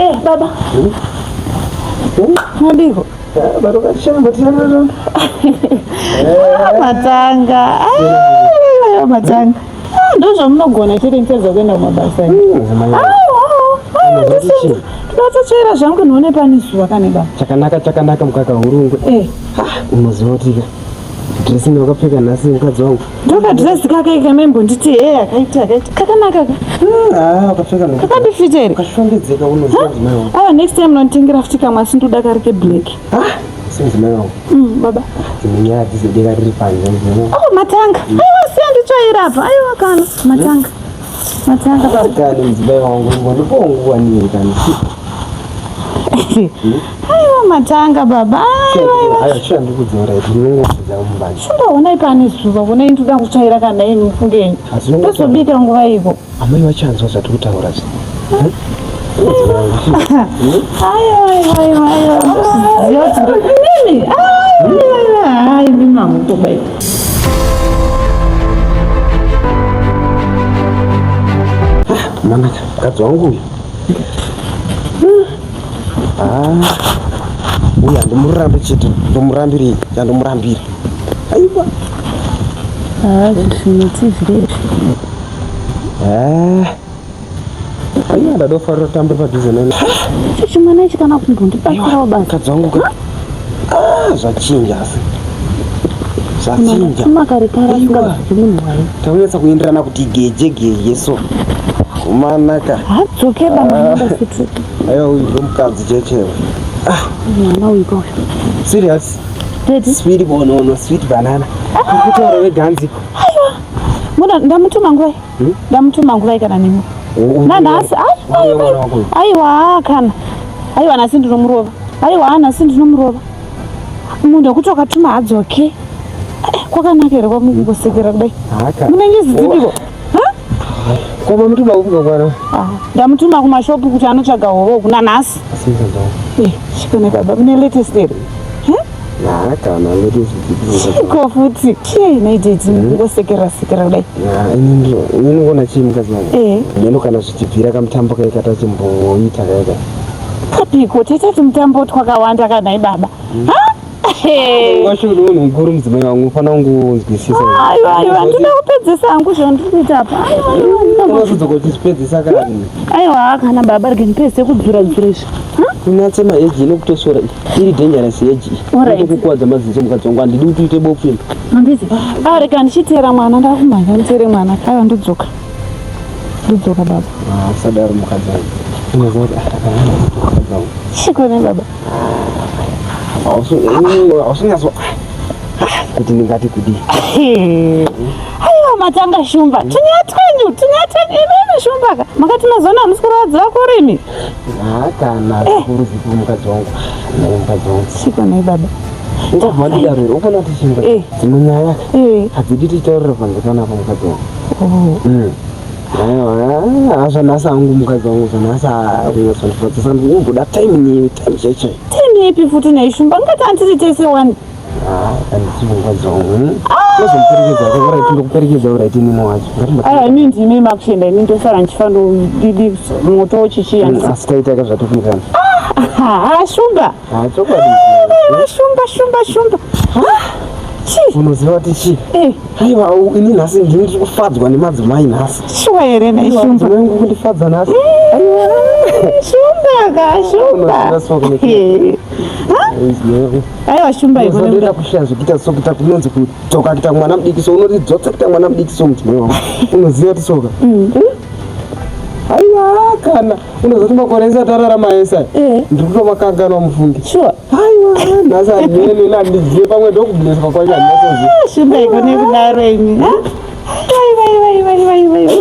A: eh baba madiko Matanga. Aiwa matanga. Ah, ndozvamunogona chete nditadza kuenda kumabasa. Ndatotsvaira zvangu ndione pane zuva kane baba.
G: Chakanaka chakanaka mukaka hurungwe.
A: Eh.
G: Unoziva kuti ka dressing wakapfeka nhasi mukadzi wangu.
A: Ndokadress kake kamaimbonditi hee akaita akaita kakanaka ka.
G: Ah, wakapfeka no.
A: Kakandifita here?
G: Kashongedzeka unoziva mudzimai wangu.
A: Aiwa next time unonditengera futi kamwe asi ndoda kari keblack.
G: Ah, si mudzimai wangu.
A: Baba.
G: Dzimwe nyaya dzizodeka riri panze.
A: Oh, matanga. Aiwa siya nditsvaira apa. Aiwa kana matanga. Matanga baba.
G: Kani mudzimai wangu ngondipawo nguva nini kani.
A: Aiwa matanga baba. Aiwa aiwa.
G: Aiwa chiya ndikudzora ndinongobvunza mumba.
A: Shumba honai pane zuva honai ndoda kutsvaira kana imi mufunge henyu. Ndozobika nguva iko.
G: Amai vachanzwa zvatiri kutaura zvi.
A: Aiwa aiwa aiwa aiwa. Ndoziva kuti ndo- Mimi. Aiwa aiwa. Ai mimi hamutobai.
G: Manaka mukadzi wangu uyu. Ah, uyu handimurambi chete ndomurambirei chandomurambira aiwa
B: Ah, zvinotsi zviri izvi.
G: Ah, aiwa ndadofarira kutamba padhuze nani
B: Icho chimwana ichi kana kumbondibatsirawo basa.
G: mukadzi wangu ka Ah, zvachinja asi zvachinja
B: Tuma kare kare asingabvunzi munhu wayo.
G: takunyatsa kuenderana kuti geje geje so kumanaka
A: Hadzoke baba ah. futi.
G: Aiwa uyu ndomukadzi chechewe.
B: Ah. Mwana uyu ko.
G: Serious?
B: Daddy.
G: Sweet bonono, sweet banana. Ah. Kutaura weganziko.
A: Aiwa. Muna ndamutuma nguva. Hmm? Ndamutuma nguva kana nemi. Nanhasi. Aiwa. Aiwa kana. Aiwa nhasi ndinomurova. Aiwa nhasi ndinomurova. Munhu wekuti wakatuma adzoke. Eh, kwakanaka here kwamukungosekera kudai? Mune nyuzi dzipiko?
G: Kwaba mutuma kupi kwana?
A: Ah, ndamutuma kumashopu kuti anotsvaga hove uku nanhasi. Eh, chikone baba mune latest here?
G: Kana latest
A: Chiko futi. Chii naiteti kungosekera sekera kudai?
G: Ini ndinoona chii mukadzi wangu?
A: Eh.
G: Ndino kana zvichibvira kamutambo kaika tachimboita kaika.
A: Kapiko taita mutambo twakawanda kana baba. Ha?
G: Washo munhu mukuru mudzimai wangu unofanira kungonzwisisa.
A: Aiwa aiwa ndinoda kupedzesa hangu zvandiri kuita apa. Aiwa aiwa ndinoda
G: Unozodzoka uchizvipedzisa kani.
A: Aiwa kana baba rege ndipedzise kudzura dzura izvi.
G: Kunatse maheji inokutosora iri dangerous heji.
A: Alright.
G: Inokukuwadza maziso mukadzi wangu handidi kuti uite bofu ini.
A: Handizi. Ah rega ndichiteera mwana ndakumhanya nditeere mwana. Aiwa ndodzoka. Ndodzoka baba.
G: Ah, usadaro mukadzi wangu. Unoziva kuti mukadzi wangu.
A: Chikone baba.
G: Hausinyatso kuti ndingati kudii.
A: Aiwa
C: matanga Shumba. Tunyaya twenyu, tunyaya twenyu imimi Shumba ka. Makati mazuva ano hamusi kurwadziwa kurimi.
G: Haa kana zvikuru zvikuru mukadzi wangu. Naye mukadzi wangu.
C: Chiko nhai baba.
G: Ungabva wandidaro here? Ukaona kuti chimba.
C: Eh.
G: Dzimwe nyaya
C: Eh.
G: hadzidi tichitaurira panze panapa mukadzi wangu.
C: Oh.
G: Aiwa, haa zvanhasi hangu mukadzi wangu zvanhasi kunyatsondifadza saka ndikumboda time newe time chaiyo chaiyo.
C: Time ipi futi nhai Shumba? Ngati handiti tese wani.
G: Haa handisi mukadzi wangu. Unozomuperekedza hako uraiti ndokuperekedza uraiti inini wacho.
C: Aiwa imi ndimi makuenda ini ndosara ndichifanodidi moto chichi handisi.
G: Asi taita ka zvatofunirana.
C: Haa Shumba.
G: Haa chokwadi.
C: Aiwa Shumba Shumba Shumba. Chii?
G: Unoziva kuti chii?
C: Eh.
G: Aiwa ini nhasi ndini ndiri kufadzwa nemadzimai nhasi.
C: Shuwa here nhai Shumba?
G: Madzimai angu kundifadza nhasi. Aiwa.
C: Shumba ka Shumba.
G: Unoziva soko nekuti.
C: Eh. Aiwa Shumba iko
G: Unozoda kushaya zvekuita so kuita kunonzi kudzoka kuita mwana mudiki so unotidzosa kuita mwana mudiki so mudzimai wangu. Unoziva kuti soka. Aiwa kana unoziva kuti makore ese atararama ese aya.
C: Eh.
G: Ndiri kutomakanganwa mufunge.
C: Shuwa.
G: Aiwa nhasi handiyeni ini handizive pamwe ndokubneswa kwacho handinatsoziva.
C: Shumba iko nekudaro imi. Aiwa aiwa aiwa aiwa aiwa.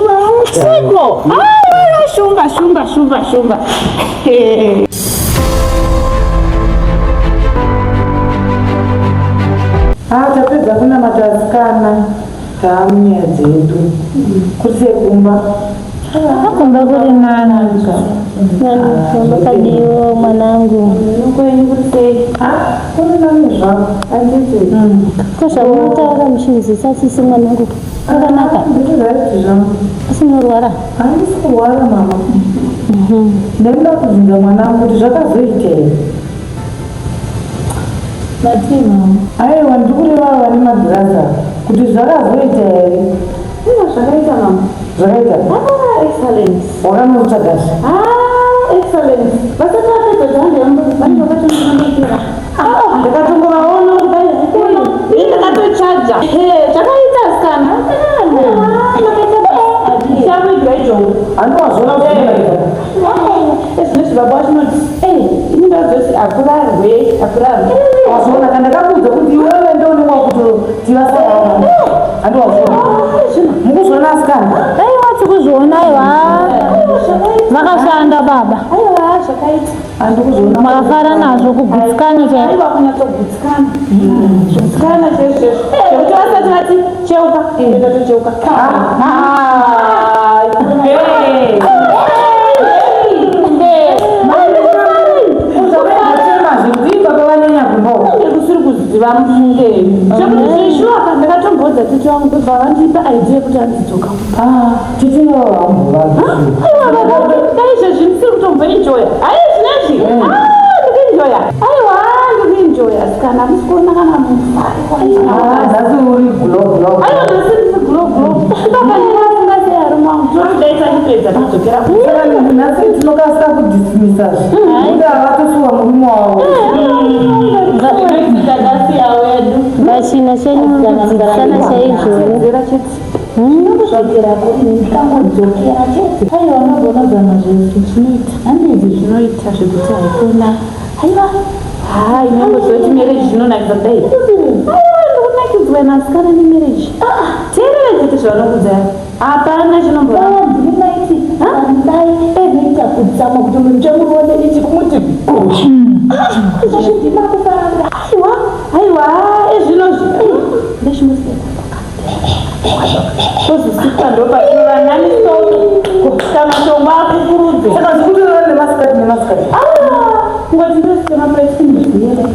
C: Siko. Aiwa Shumba Shumba Shumba Shumba. Eh.
A: Ah, tapedza kunamata asikana taamunyaya dzedu. Kuri sei kumba?
B: Kumba kuri nani Makadiwo mwanangu.
A: Kwenyu kuri sei? Ah, kuri nani zvako. Handiti.
B: Ko zvamunotaura muchinzwisa tsitsi mwanangu kwakanaka.
A: Ndiri right zvangu.
B: Asi unorwara?
A: Handisi kurwara mama. Ndaida kubvunza mwanangu kuti zvakazoita here?
C: Matii mama.
A: Aiwa ndiri kureva vane magirazi ava kuti zvakazoita here?
C: Aiwa zvakaita mama.
A: Zvakaita?
C: Ah, excellent.
A: Wakanotsvagazve?
C: Ah, excellent. Vasati vapedza jandi yangu vanenge vakatondinomekera. Ah, ndakatongovaona kudai zvikuru. Ini ndakatochaja. He, zvakaita sikana. Ah, makaita basa. Ndichakuigira izvozvo.
A: Handowazviona kuti zvakaita.
C: Ezvinezvi baba vachinoti, eh, ini ndazoti akurarwe, akurarwe.
A: Wazviona kana ndakakuudza kuti iwewe ndoonekwa kuti vasayana. Handowazviona. Mukuzviona asikana?
D: Aiwa tikuzviona aiwa. Vakashanda baba.
C: Aiwa, zvakaita.
A: Handikuzviona.
D: Makafara nazvo kugutsikana chaiko.
C: Aiwa kunyatsogutsikana. Gutsikana chaizvo chaizvo. Zvekuti vasati vati cheuka, ndatocheuka. Ah, hey.
A: Baba vanyanya kumba uko.
C: Kusiri kuziva mufunge. Zvekuti zvishuwa ka ndakatomboudza tete wangu kuti baba vandipa idea yekuti andidzoka.
A: Ah, tete vavo
C: Aiwa baba, dai izvezvi ndisiri kutomboenjoya. Hai zvinezvi. Ah, ndikuenjoya. Aiwa, ndikuenjoya. Sikana hamusi kuona kana mufaro.
A: Ah, nhasi uri glow glow.
C: Aiwa nhasi ndisi glow glow. Baba ndinofunga sei arume wangu. Tinoti dai tachipedza tadzokera.
A: Saka nhasi tinokasika kudismisa zve. Kuti havatosuwa murume wavo.
B: Vachina chenyu munodzidzisana chaizvo.
C: Ndikangodzokera chete. Aiwa unogona zana zvese zvinoita. Handidzi zvinoita zvekuti haikona. Aiwa. Hai, inongozoti marriage zvinonakidza kudai. Aiwa, ndikunakidzwa nasikana nemarriage. Teerera chete zvavanokuudza. Hapana chinomboramba. Aiwa, aiwa, ezvinozvi. Kozisikwa ndopatinova nani soko kupisa mashongo akukurudze.
A: Saka zvikutorana nemasikati nemasikati.
C: Kungoti ndosika mapuraisimuziyere.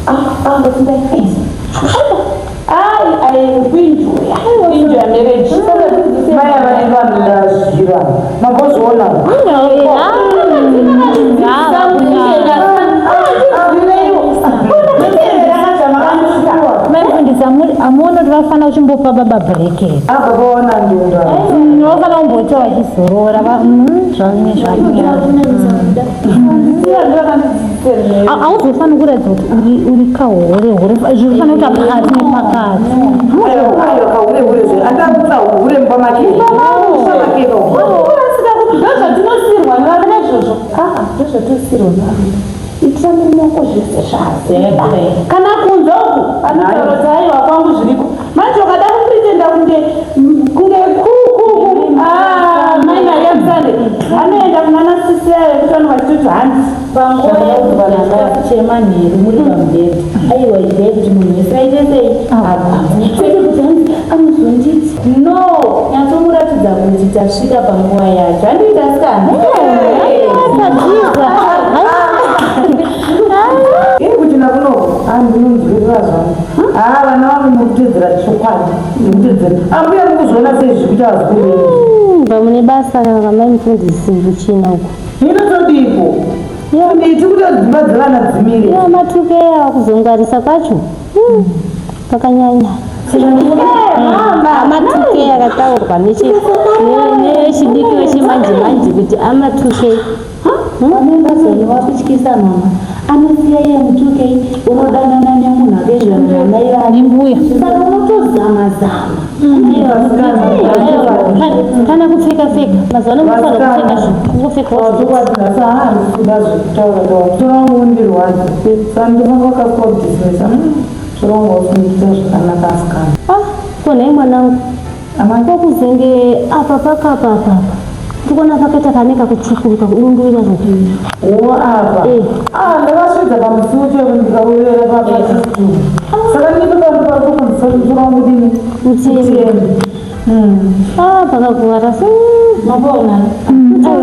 C: Ah, ngoti ndai. Ai, ai, kuenjoya. Kuenjoya marriage.
A: Mai vanenge vanoda zvira. Mambozviona.
D: Maifundisa amuone kuti vafanira kuchimbopa baba break here.
A: Ah, baba wana ndonda.
D: Vafanira kumboita vachizorora zvamwe zvanyanya. Hauzofaniri kuratidza kuti uri kahure hure zvinofanira kuita pakati nepakati.
A: Aiwa kahure hure zve. Andakutsa hure mumba make. Mumba make kahure.
C: Ndozvatinosirwa nevarume izvozvo. Ah, ndozvatinosirwa nevarume. Itira murume wako zvese zvaazeba. Kana kunze uku anotaura kuti aiwa kwangu zviriko. Manje ukada kupretenda kuti kunge kunge kuku ah, mai Maria Musande anoenda kunana sisi yayo kuti vanhu vachitoti hanzi
A: Panguva yekudya chikafu chemanheru muri pamubhedha, aiwa idyai kuti munhu wese aite sei? Agute. Kwete kuti hanzi anozonditi.
C: No, nyatsomuratidza kuti tasvika panguva yacho. Handiti asikana?
A: Ini kuchina kunoko andinonzwirira zvangu. Haa vana vangu mukutedzera chokwadi. Ndikutedzera. Ambuya mukuzviona sei zviri kuita vazukuru venyu?
B: Mba mune basa ramai mufundisi kuchina uko.
A: Hino todiiko? Todii tiri kuita kuti dzimba dzevana dzimire.
B: Iwo matuke awa kuzongwarisa kwacho kwakanyanya. Amatuke akataurwa nechidiki wechimanje manje kuti amatuke.
C: Vakutyisa mama anosiya iye mutuke unodanana nemunhu akaezvana namai vake
D: mbuya
C: saka unotozama zama
B: Kana kupfeka pfeka mazuva ano munofanira kupfeka kungopfeka
A: Chokwadi nhasi haandisi kuda zvekutaura taura. Musoro wangu undirwadza. Saka ndinofanira kukasika kudismisa. Musoro wangu hausi kundiita zvakanaka asikana.
B: Ah, ko nhai mwanangu
A: Amai.
B: ko kuzenge apa pakapa apa apa ndikuona pakaita kane kakutsvukuruka kudunduvira zvo
A: Wo apa.
B: Eh.
A: Ah, ndakasvidza pamusiwo chaipo ndikarovera pachitubu. Saka ndipo pano pari kukonzesa kuti musoro wangu udini?
B: Uteme. Ah, pakakuvara se
C: mabona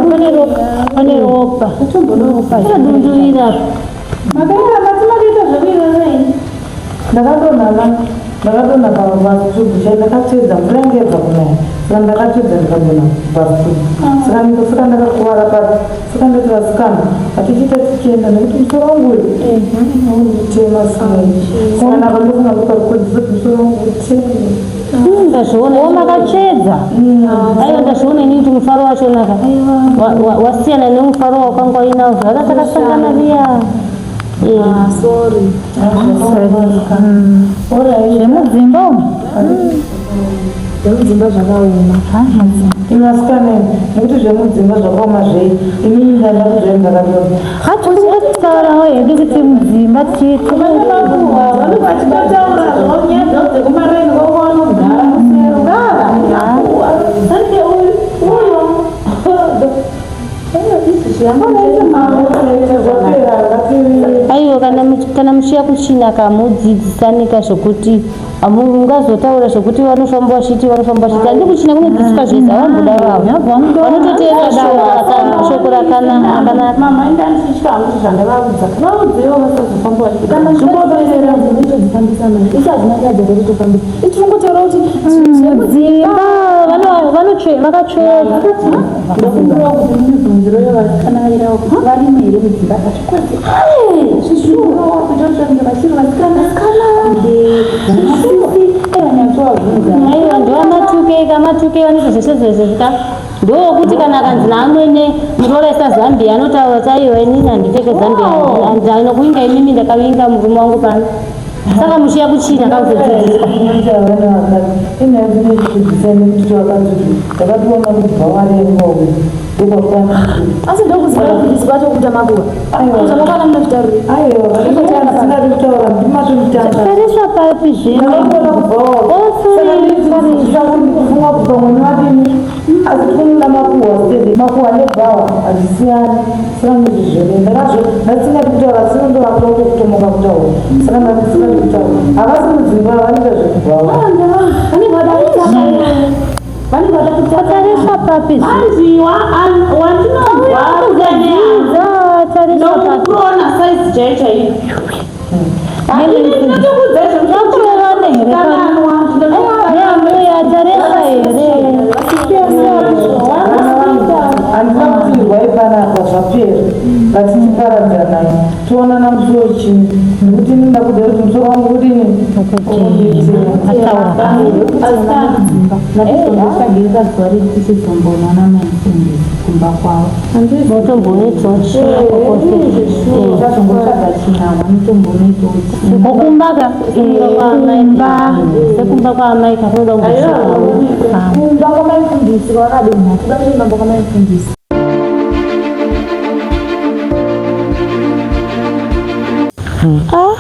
B: pane ropa pane ropa pakadunduvira
C: makaita mati makaita zvekuita sei
A: Ndakadonha ndakadonha pasitubu chai ndakatsvedza mvura yange yabva kunaya saka ndakatsvedza ndikadonha pasitubu saka saka ndakakuvara pati saka ndati vasikana hatichiita tichienda nekuti musoro wangu uyu unditema sei saka napa ndofunga ndoparikukonzesa kuti musoro wangu uteme.
B: Ndazviona
D: Wo makatsvedza.
B: Aiwa ndazviona inini kuti mufaro wacho naka wasiyana nemufaro wakanga uinawo zvaka takasangana riya.
C: Sorry.
D: Zvemudzimba umu.
A: Zvemudzimba zvakaoma. Imi vasikana imi, nekuti zvemudzimba zvakaoma zvei, inini ndanda kuzvai ndakadonha.
D: Hatikutaurawo hedu kuti mudzimba tichiita.
C: Vanenge vachitotaura zvavo nyaya dzavo dzekumareni kwavo kwavanogara musero ngava sande uyu uyo
B: Aiwa kana muchiya kuchina kamudzidzisanika zvokuti mungazotaura zvokuti vanofamba vachiti vanofamba vachiti handi kuchina kunodzidziswa zvese havamboda vavo vanototeerera shoko rakanaka.
C: Mama inda ndichitya hangu kuti zvandavaudza vaudzewo vasazofamba vachiti kana zvimboperera
D: Mudzimba vakatsvedza.
C: Ndokumbirawo kuti mundibvunzirewo vasikana vairawo kuti varimo here mudzimba dzacho zvishuwa kutotonge vachiri vasikana sisi vanyatsovabvunza.
B: Aiwa ndovamatuke kamatuke vanoita zvese zvese zvika ndokuti kana akanzi naamwene murooresa Zambia anotaura kuti aiwa inini handipfeke Zambia andinokuvinga imimi ndakavinga murume wangu pano saka mushiya kuchina kakuzodzidziswa.
D: Asi ndokuziva kuti kwacho kuita makuva. Zvakakwana munozvitaurira.
B: Tariswa papi zvino?
A: Asi kunoda makuhwa steady makuhwa nebhawa hazvisiyani saka ndizvizvene ndakazvo ndasingadi kutaura asi ndovakuda kutomoka kutaura saka ndasingadi kutaura havasi mudzimba vanoita zvekubhawa.
C: Vanenge vada
B: Tariswa papi zvino?
C: Anzi wandinonzwa
B: Kudzidza tariswa papi.
C: nokuona saizi chaiyo chaiyo ndinotokuudza
B: Takurerana here
C: zvekukananwa.
B: Neambuya tariswa here?
A: Handina kuti irwai panapa zvapera ngatichiparadzanai toonana musi wechii nekuti ini ndakuda kuti musoro wangu udini
B: Ataura.
C: Ndatozombosagirika zuva riri tichizomboonana maifundisi kumba kwavo.
B: Motombonoitawo chii
C: Tazombotsvaga chinhama notombonoitawo chii.
B: Okumba ka kumba sekumba kwaamai kakunoda kumbosvikawo.
D: Kumba kwamaifundisi kwakadonha. Kuda kuenda kumba kwamaifundisi.
F: Ah,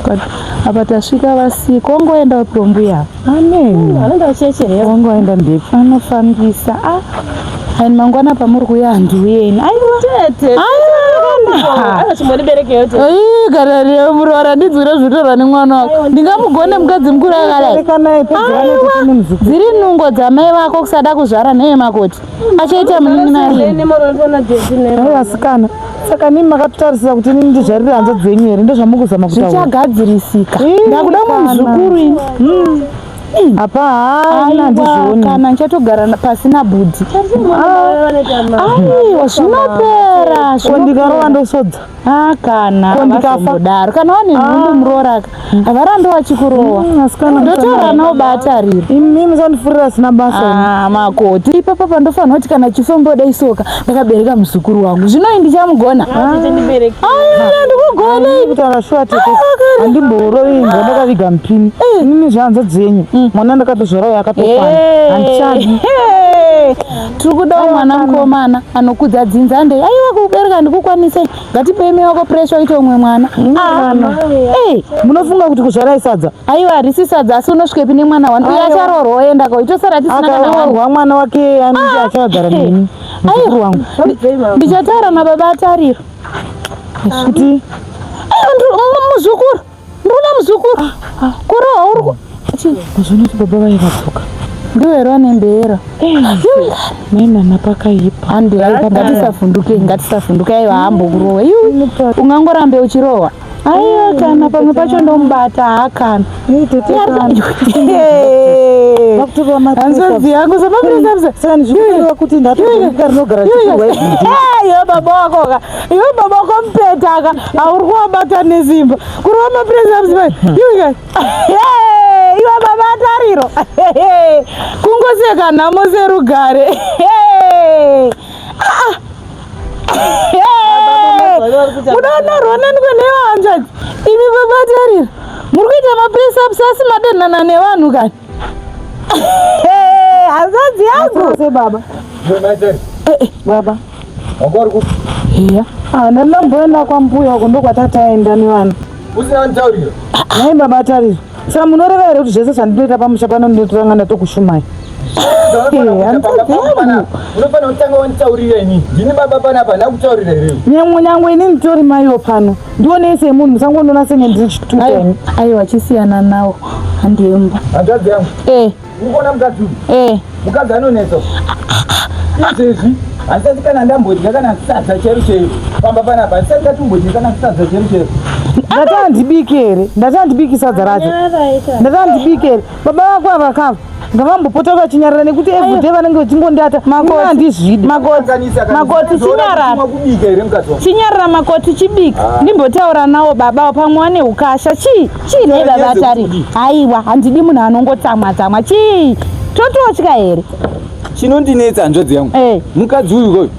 F: God.
C: Apa tasvika vasiko, wangoenda wapi mbuya?
A: Amen.
B: Vanoenda kuchechi here?
A: Wangoenda ndepi?
C: Anofambisa. Ah. Ani mangwana pamuri kuuya handiuye ini. Aiwa.
B: Tete.
C: Aiwa.
B: Aiwa chimbondiberekewo tete.
C: Ii kana muroora ndinzwire zvinotaurwa nemwana wako. Ndingamugone mukadzi mukuru akadai.
A: Berekanai pedza vanoti tine muzukuru.
C: Dziri nungo dzamai vako kusada kuzvara neye makoti. Achaita munin'ina rini.
A: Mai vasikana, saka nimi makatotarisira kuti inini ndizvarire hanzvadzi dzenyu here? Ndozvamukuzama kutaura.
C: Zvichagadzirisika.
A: Ii,
C: Ndakuda
A: kana.
C: muzukuru ini.
A: Apa haana handizvioni.
C: Kana ndichatogara pasina bhudhi. Aiwa zvinopera.
A: Ko ndikarova ndosodza.
C: Ah, kana
A: Ko ndikafa?
C: vazombodaro kana wane nhumbu muroora ka havarambi vachikurowa
A: Asikana
C: ndotaura nawo batariro
A: Imi musandifurira sina basa. imi.
C: Ah, makoti ipapa pandofanira kuti kana chifomboda isoka ndakabereka muzukuru wangu zvino iyi ndichamugona aiwa ndikugona
A: Ini kutaura shuwa tete. Handimborovi imbwa ndakaviga mupini. Inini zvehanzvadzi dzenyu. Mwana ndakatozvara uyo akatokwana. Handichadi.
C: tiri kudawo mwana mukomana anokudza dzinza andei aiwa kubereka ndikukwanise ngatipei mai wako pressure uite umwe mwana Ah, eh,
A: Munofunga kuti kuzvara isadza?
C: aiwa harisi sadza asi unosvikepi nemwana wani uyo
A: Aiwa.
C: acharoorwa oenda ko itosara tisina kana wani
A: Akaroorwa mwana wake anenge achagara neni. Muzukuru wangu.
C: Ndichataura nababa atariro
A: Kuti
C: aiwa muzukuru ndikuda muzukuru kurohwa uri
A: Uzonoti baba vaye vadzoka.
C: Ndiwe here wane mbera?
A: Mai nana pakaipa.
C: Handi aiwa ngatisavhunduke ngatisavhunduke aiwa haambokurohwa iwe ungangorambe uchirohwa aiwa kana pamwe pacho ndomubata haakana
A: Tete kana. Vakutorwa
C: hanzvadzi yangu
A: Saka ndizvikureva kuti ndatoika rinogara chikurwa
C: iwe baba wako ka iwe baba wako mupeta ka hauri kuwabata nesimba kurova mapress-ups iwe iwe baba atariro kungoseka nhamo serugare munonorwa nani kwenewa hanzvadzi imi baba atariro muri kuita mapress-ups asi madenhana nevanhu kani hanzvadzi yangu
A: sebaba. Baba.
E: Wanga uri kupi?
C: Iya.
A: Ah, ndandamboenda kwambuya uko ndokwatataenda nevana.
E: Usina kunditaurira.
A: Nhai baba atariro. Saka munoreva here kuti zvese zvandinoita pamusha pano ndinotoranga ndatokushumai?
E: Unofanira kutanga wanditaurira inini. Ndini baba panapa ndakutaurira here?
A: Nyangwe nyangwe inini nditori maiwo pano. Ndionei semunhu musangondiona senge ndiri chituta ini.
C: Aiwa chisiyana nawo handiyemba.
E: Hanzvadzi yangu.
C: Eh,
E: Uri kuona mukadzi uyu?
C: eh.
E: Mukadzi anonetsa. Izvezvi handisati kana ndambodya kana sadza chero chero. Pamba panapa handisati ndatombodya kana sadza chero chero.
A: Ndati handibiki here? Ndati handibiki sadza racho. Ndati handibiki here? Baba vako ava kava ngavambopota vachinyarara nekuti everyday vanenge vachingondata. Makoti handizvidi.
C: Makoti.
E: Kanganisa, kanganisa.
C: Makoti chinyarara.
E: Unoona kubika here mukadzi wangu?
C: Chinyarara makoti chibika. Ndimbotaura nawo baba pamwe wane ukasha. Chii? Chii nei baba atari? Aiwa handidi munhu anongotsamwa tsamwa. Chii? Tototya here?
E: Chinondinetsa hanzvadzi yangu.
C: Eh.
E: Mukadzi uyu koyu.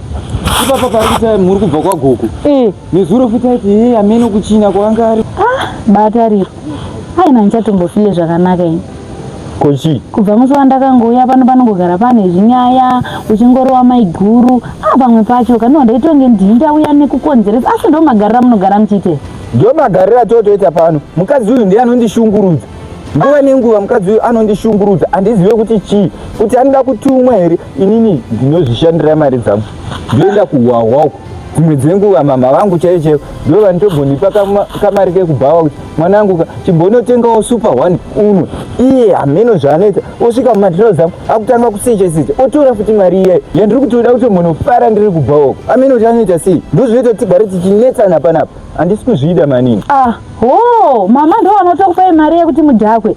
E: Ipapa pari kuti muri kubva kwagogo.
C: Eh.
E: Nezuro futi aiti hei amene kuchina kwaanga ari.
C: Batariro. Aina ndichatombofile zvakanaka ini.
E: Kochi.
C: Kubva musi wandakangouya pano panongogara pane zvinyaya uchingorowa maiguru ah pamwe pacho kanova ndaitonge ndini ndauya nekukonzeresa asi ndo magariro amunogara muchiite
E: Ndiyo magariro atotoita pano. Mukadzi uyu ndiye anondishungurudza. Nguva nenguva mukadzi uyu anondishungurudza. Handizive kuti chii. Kuti anoda kutumwa here inini ndinozvishandira mari dzangu. Ndoenda kuhwahwa uko. Dzimwe dzenguva mama vangu chaiyo chaiyo ndo vanotobonipa kamari kekubhawa kuti mwanangu ka chimbonotengawo super one unwe. Iye hameno zvaanoita. Osvika mumatirauzi angu akutanga kusecha secha otora futi mari iyayo yandiri kutoda kutombonofara ndiri kubhawa uko. Hameno kuti anoita sei. Ndozvinoita kuti tigare tichinetsana panapa. Handisi kuzvida manini.
C: Ah, ho mama ndo vanotokupai mari yekuti mudhakwe.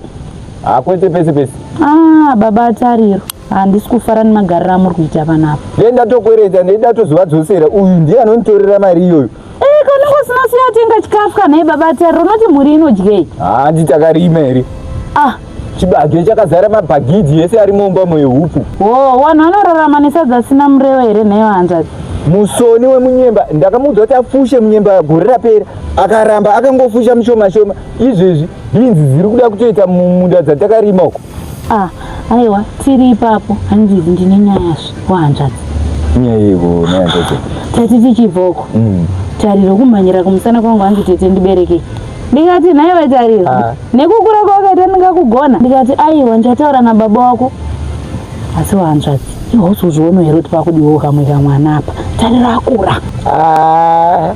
E: Hakwete pese pese.
C: Ah, baba atariro handisi kufara nemagariro amuri kuita panapa.
E: Ndee ndatokwereta ndee ndatozovadzosera uyu ndiye anonditorera mari iyoyo.
C: Eh, kana usina siya tenga chikafu kana iye baba atariro unoti mhuri inodyei?
E: Handi takarima here?
C: Ah,
E: Chibage chakazara mabhagidhi ese ari mumba mehupu.
C: ho vanhu vanorarama nesadza asina murevo here nhaiwa hanzvadzi?
E: Musoni wemunyemba ndakamuudza kuti afushe munyemba gore rapera akaramba akangofusha mushoma shoma. Izvezvi bhinzi dziri kuda kutoita mumunda dzatakarima uko.
C: Ah, aiwa tiri ipapo handizi ndine nyayazve wahanzvadzi.
E: Nyaya yeiko nehanzvadzi?
C: Tati tichibva uko. Tariro kumhanyira kumusana kwangu hanzi tete ndiberekei. Ndikati nhaiwe Tariro,
E: Ah.
C: nekukura kwawakaita ndingakugona? Ndikati aiwa, ndichataura nababa wako. Asi wahanzvadzi, iwe hausozvionawo here kuti pakudiwawo kamwe kamwana apa? Tariro akura.
E: Ah,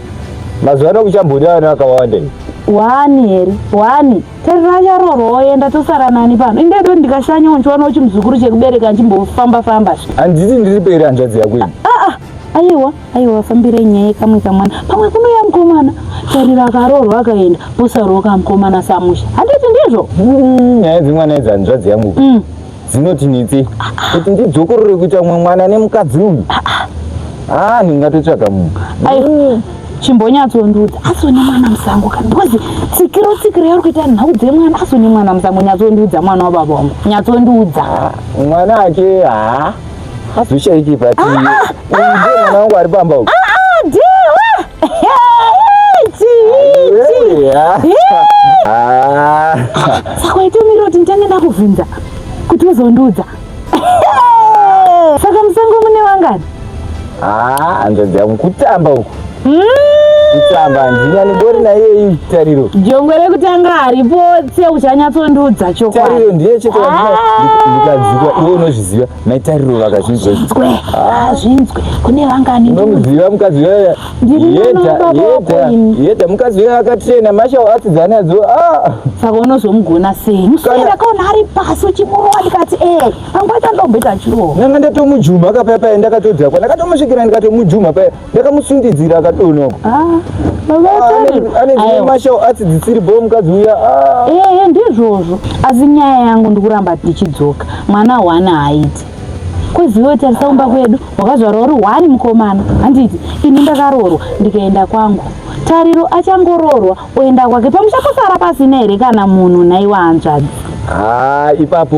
E: mazuva ano kuchamboda vana vakawanda here?
C: Wani here? Wani? Tariro acharoorwa oenda tosara nani pano? Indedo ndikashanyawo ndichiwanawo chimuzukuru chekubereka ndichimbofamba famba zve.
E: Handiti ndiri peri hanzvadzi yako ini.
C: Ah, ah, aiwa aiwa fambirei nyaya yekamwe kamwana pamwe kunouya mukomana tariro akaroorwa akaenda posarwa kamukomana samusha handiti ndizvo
E: Nyaya dzemwana idzi hanzvadzi yangu dzinotinetsi kuti ndidzokorore kuita mumwe mwana nemukadzi uyu. Ah, ndingatotsvaga mumwe.
C: Aiwa chimbonyatsondiudza asi une mwana musango kana because tsikiro tsikiro yauri kuita nhau dzemwana asi une mwana musango nyatsondiudza mwana wababa wangu nyatsondiudza
E: Mwana ake haa azoshaiki but uyu ndiye mwana wangu ari pamba uyu.
C: Ah, dewa chii
E: Wewe, ah. Ah.
C: saka waitomirira kuti nditange ndakubvunza kuti uzondiudza saka musango mune wangani
E: Ah, hanzvadzi yangu kutamba uku. Kutamba handina ndingori naiye iyi Tariro.
C: Jongwe rekutanga haripotse uchanyatsondiudza chokwadi.
E: Tariro ndiye chete wandina ndikadzikwa iwe unozviziva mai Tariro vakazvinzwa izvi.
C: Zvinzwe, ah, zvinzwe. Kune vangani ndiudze.
E: Unomuziva mukadzi uya
C: Ndiri mwana
E: yedha
C: wababa wako
E: yedha
C: ini.
E: yedha mukadzi uya akatrena martial arts dzaanadzo ah
C: Saka unozomugona sei? Muswere
E: Kana-
C: ndakaona ari pasi uchimurowa ndikati eh, panguva ndomboita chiroho.
E: Ndanga ndatomujuma ka paya paya ndakatodhakwa ndakatomusvikira ndikatomujuma paya ndakamusundidzira akadonoko.
C: Ah, baba Tariro.
E: Ane dzimwe
C: Aiwa.
E: martial arts dzisiri bho mukadzi uya ah.
C: Ehe ndizvozvo asi nyaya yangu ndikuramba ndichidzoka mwana hwani haaiti kuzive tarisa kumba kwedu wakazvarwa uri hwani mukomana handiti ini ndakaroorwa ndikaenda kwangu Tariro achangoroorwa oenda kwake pamusha posara pasina here kana munhu nhaiwa hanzvadzi
E: Ah, ipapo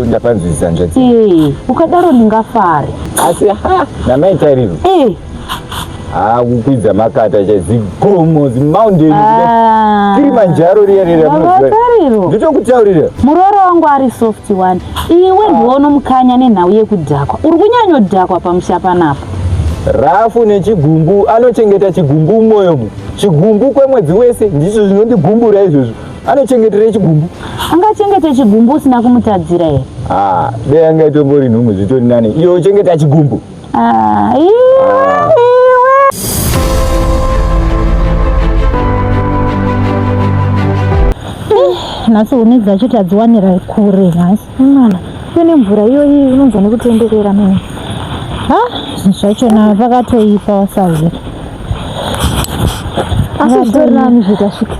E: ndapanzwisisa hanzvadzi.
C: Ee, ukadaro ndingafare
E: Asi ha namai Tariro
C: ee
E: ah kukwidza makata chai zigomo zimountain
C: Ah.
E: Kilimanjaro riya riya
C: Baba
E: munoziva.
C: Tariro.
E: Nditokutaurira.
C: Muroora wangu ari soft one iwe ndiwe unomukanya nenhau yekudhakwa uri kunyanyodhakwa pamusha panapa
E: Rafu nechigumbu anochengeta chigumbu mumoyo umu. Chigumbu kwemwedzi wese ndizvo zvinondigumbura izvozvo. Anochengetera chigumbu.
C: Angachengete chigumbu usina kumutadzira here?
E: Ah, dai anga itombori nhumbu zvitori nani. Iwe uchengeta chigumbu.
C: Ah, iwe iwe.
H: Nhasi huni dzacho tadziwanira kure nhasi.
D: Mwana, iyo nemvura iyoyi unonzwa nekutenderera mene.
H: Ha, zvinhu zvachona pakatoipa wasahwira.
D: Asi zvitori nani zvitasvika.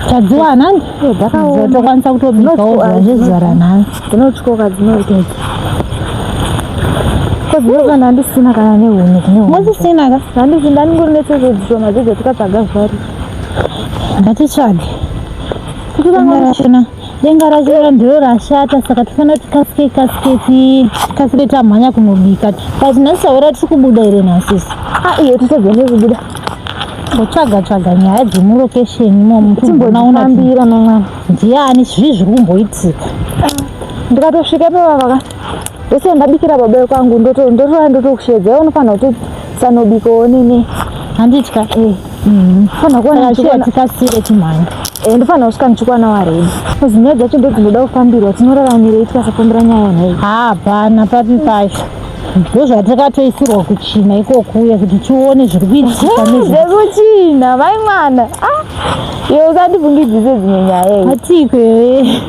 H: Tadziwana
D: Dzakaoma.
H: tokwanisa kutobikawo
D: Dzinotyoka,
H: zvezuva ranhasi.
D: Dzinotyoka dzinoita idzi. Kozi kana ndisina kana nehuni dzine huni.
H: Musisina ka?
D: Handisi ndandingori netsetse dzishoma dzedzo tikatsvaga zvari.
H: Ngatitsvage. Denga rachona denga rachona ndiro rashata saka tofanira kuti kasike kasike tikasike tamhanya kunobika. But nhasi sahwira tiri kubuda here nhasi isu?
D: Ah iyo titadza nekubuda.
H: Kutsvaga tsvaga nyaya dzemurokesheni imomo timboona kuti
D: Timbofambira mangwana.
H: ndiani zvii zviri kumboitika.
D: Ndikatosvika ipapa ka ndosiya ndabikira baba vekwangu ndotoya ndotokusheedza iwe unofanira kutosanobikawo nini.
H: Handitya.
D: Eh. Fanira kuwana
H: Saka shuwa
D: ndichikwana
H: tikasire timhanye.
D: eh ndofanira kusvika ndichikwana waredi. Kozi nyaya dzacho ndodzinoda kufambirwa tinoraramirei tikasafambira nyaya nhai.
H: Hapana papi pacho. Ndozvatakatoisirwa kuchina ikokuya kuti tione zviri kuitika nezve
D: Dzekuchina mai mwana. Ah. Iwe usandibvungidzise dzimwe nyaya iwe.
H: Atiko iwe.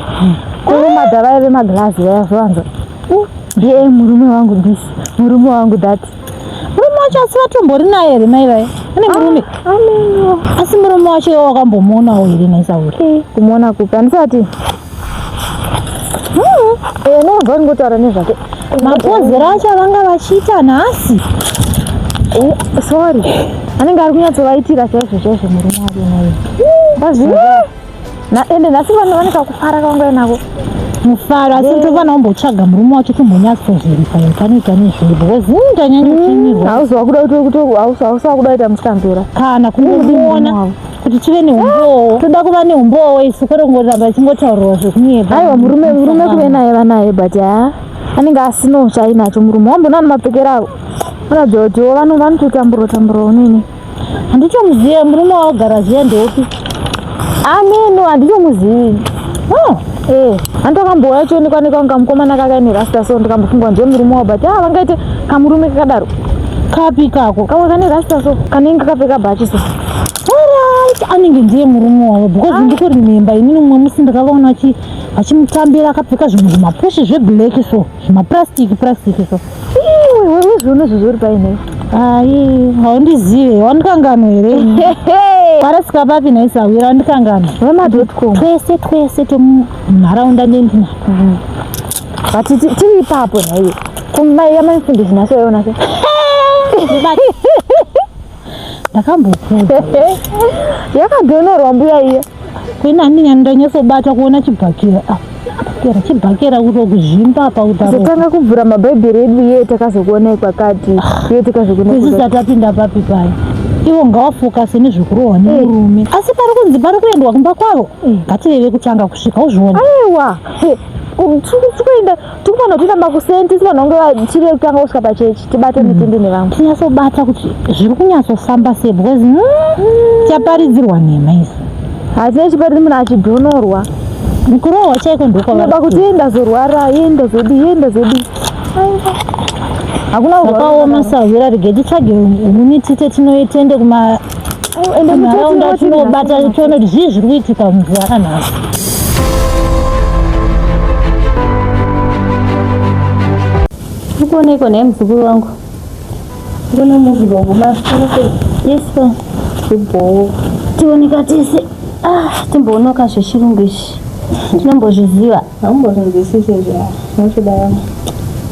D: Kurumadha vaya vemagirazi vaya zvanza. Ndiye murume wangu this, murume wangu that.
H: Murume wacho asi vatombori naye here mai vaya? Ane murume?
D: Ameno.
H: Asi murume wacho iwe wakambomuonawo here nhai Sauri?
D: Eh, kumuona kupi? Handisati. Eh, ndinobva ndingotaura nezvake.
H: Mapozero acho avanga vachiita nhasi.
D: Eh, sorry. Anenge ari kunyatsovaitira chaizvo chaizvo murume wake naye. Vazvinzwa. Na ende nhasi vanhu vane kakufara kavanga nako.
H: Mufaro asi tofanira kumbotsvaga murume wacho tombonyatsozviripa panoita nezvei because ini ndanyanyochimirwa.
D: Hausi wakuda kuti hausi wakuda kuita musikanzura.
H: Kana kungomuona kuti tive neumbowo. Toda kuva neumbowo isu kwete kungoramba tichingotaurirwa zvekunyepa.
D: Aiwa murume murume kuve naye vanaye but haa anenge asinawo chaainacho murume wamboona nemapfekero avo vanoratidza kuti vanototambura tamburawo nini.
H: Handitomuziva murume waogara zviya ndeupi?
D: Ameno handitomuzivi. Oh, eh, handakambouya chionekwa nekanga kamukomana kakaine rasta so ndikambofunga ndiye murume wavo but ah vangaite kamurume kakadaro.
H: Kapi kako?
D: Kamwe kane rasta so kanenge kakapfeka bhachi so.
H: Alright, anenge ndiye murume wavo because ah. ndikuremember inini mumwe musi ndakavaona vachimutambira akapfeka zvimwe zvimapushi zveblack so zvimaplastic plastic so.
D: Iwe wewe zviona zvizori paine.
H: Ai, haundizive, wandikanganwa here? Warasika papi nhai sahwira, wandikanganwa.
D: Vema.com.
H: Twese twese tomunharaunda ndendinako.
D: But tiri ipapo nhaiwe. Kumai yamaifundisi nhasi waiona sei?
H: Ndakambokuudza.
D: Yakadhonorwa mbuya iya.
H: Kwena handinga ndanyatsobata kuona chibhakera. Ah, chibhakera chibhakera kuto kuzvimba apa kudaro.
D: Totanga kuvhura mabhaibheri edu iye takazokuonai kwakati. Iye takazokuonai.
H: Isu tatapinda papi payo. Ivo ngawafokase nezvekurohwa nemurume. Asi pari kunzi pari kuendwa kumba kwavo. Ngative vekutanga kusvika uzvione.
D: Aiwa. Tikuenda tikufanira kutoita makuseni tisi vanhu vange vachiri vekutanga kusvika pachechi tibate mm. mitende nevamwe
H: tinyatsobata kuti zviri kunyatsofamba sei because mm, chaparidzirwa nhema isu
D: hatina chiparidzi munhu achidhonorwa
H: kurohwa chaiko
D: ndokwavanoba kuti iye ndazorwara iye ndazodii iye ndazodii hakuna
H: zvakaoma sahwira rege titsvage huni tite tinoitende kuma Nharaunda tinobata tione kuti zvii zviri kuitika muzuva ranhasi.
B: Ukuoneko nhai muzukuru wangu?
F: Ndikuona movie gogo masoro.
B: Yes sir.
F: Ibhowo.
B: Tioneka tese. Ah, timboonoka zvechirungu izvi. Tinombozviziva.
F: Haumbozvinzwisisi izvi. Unotoda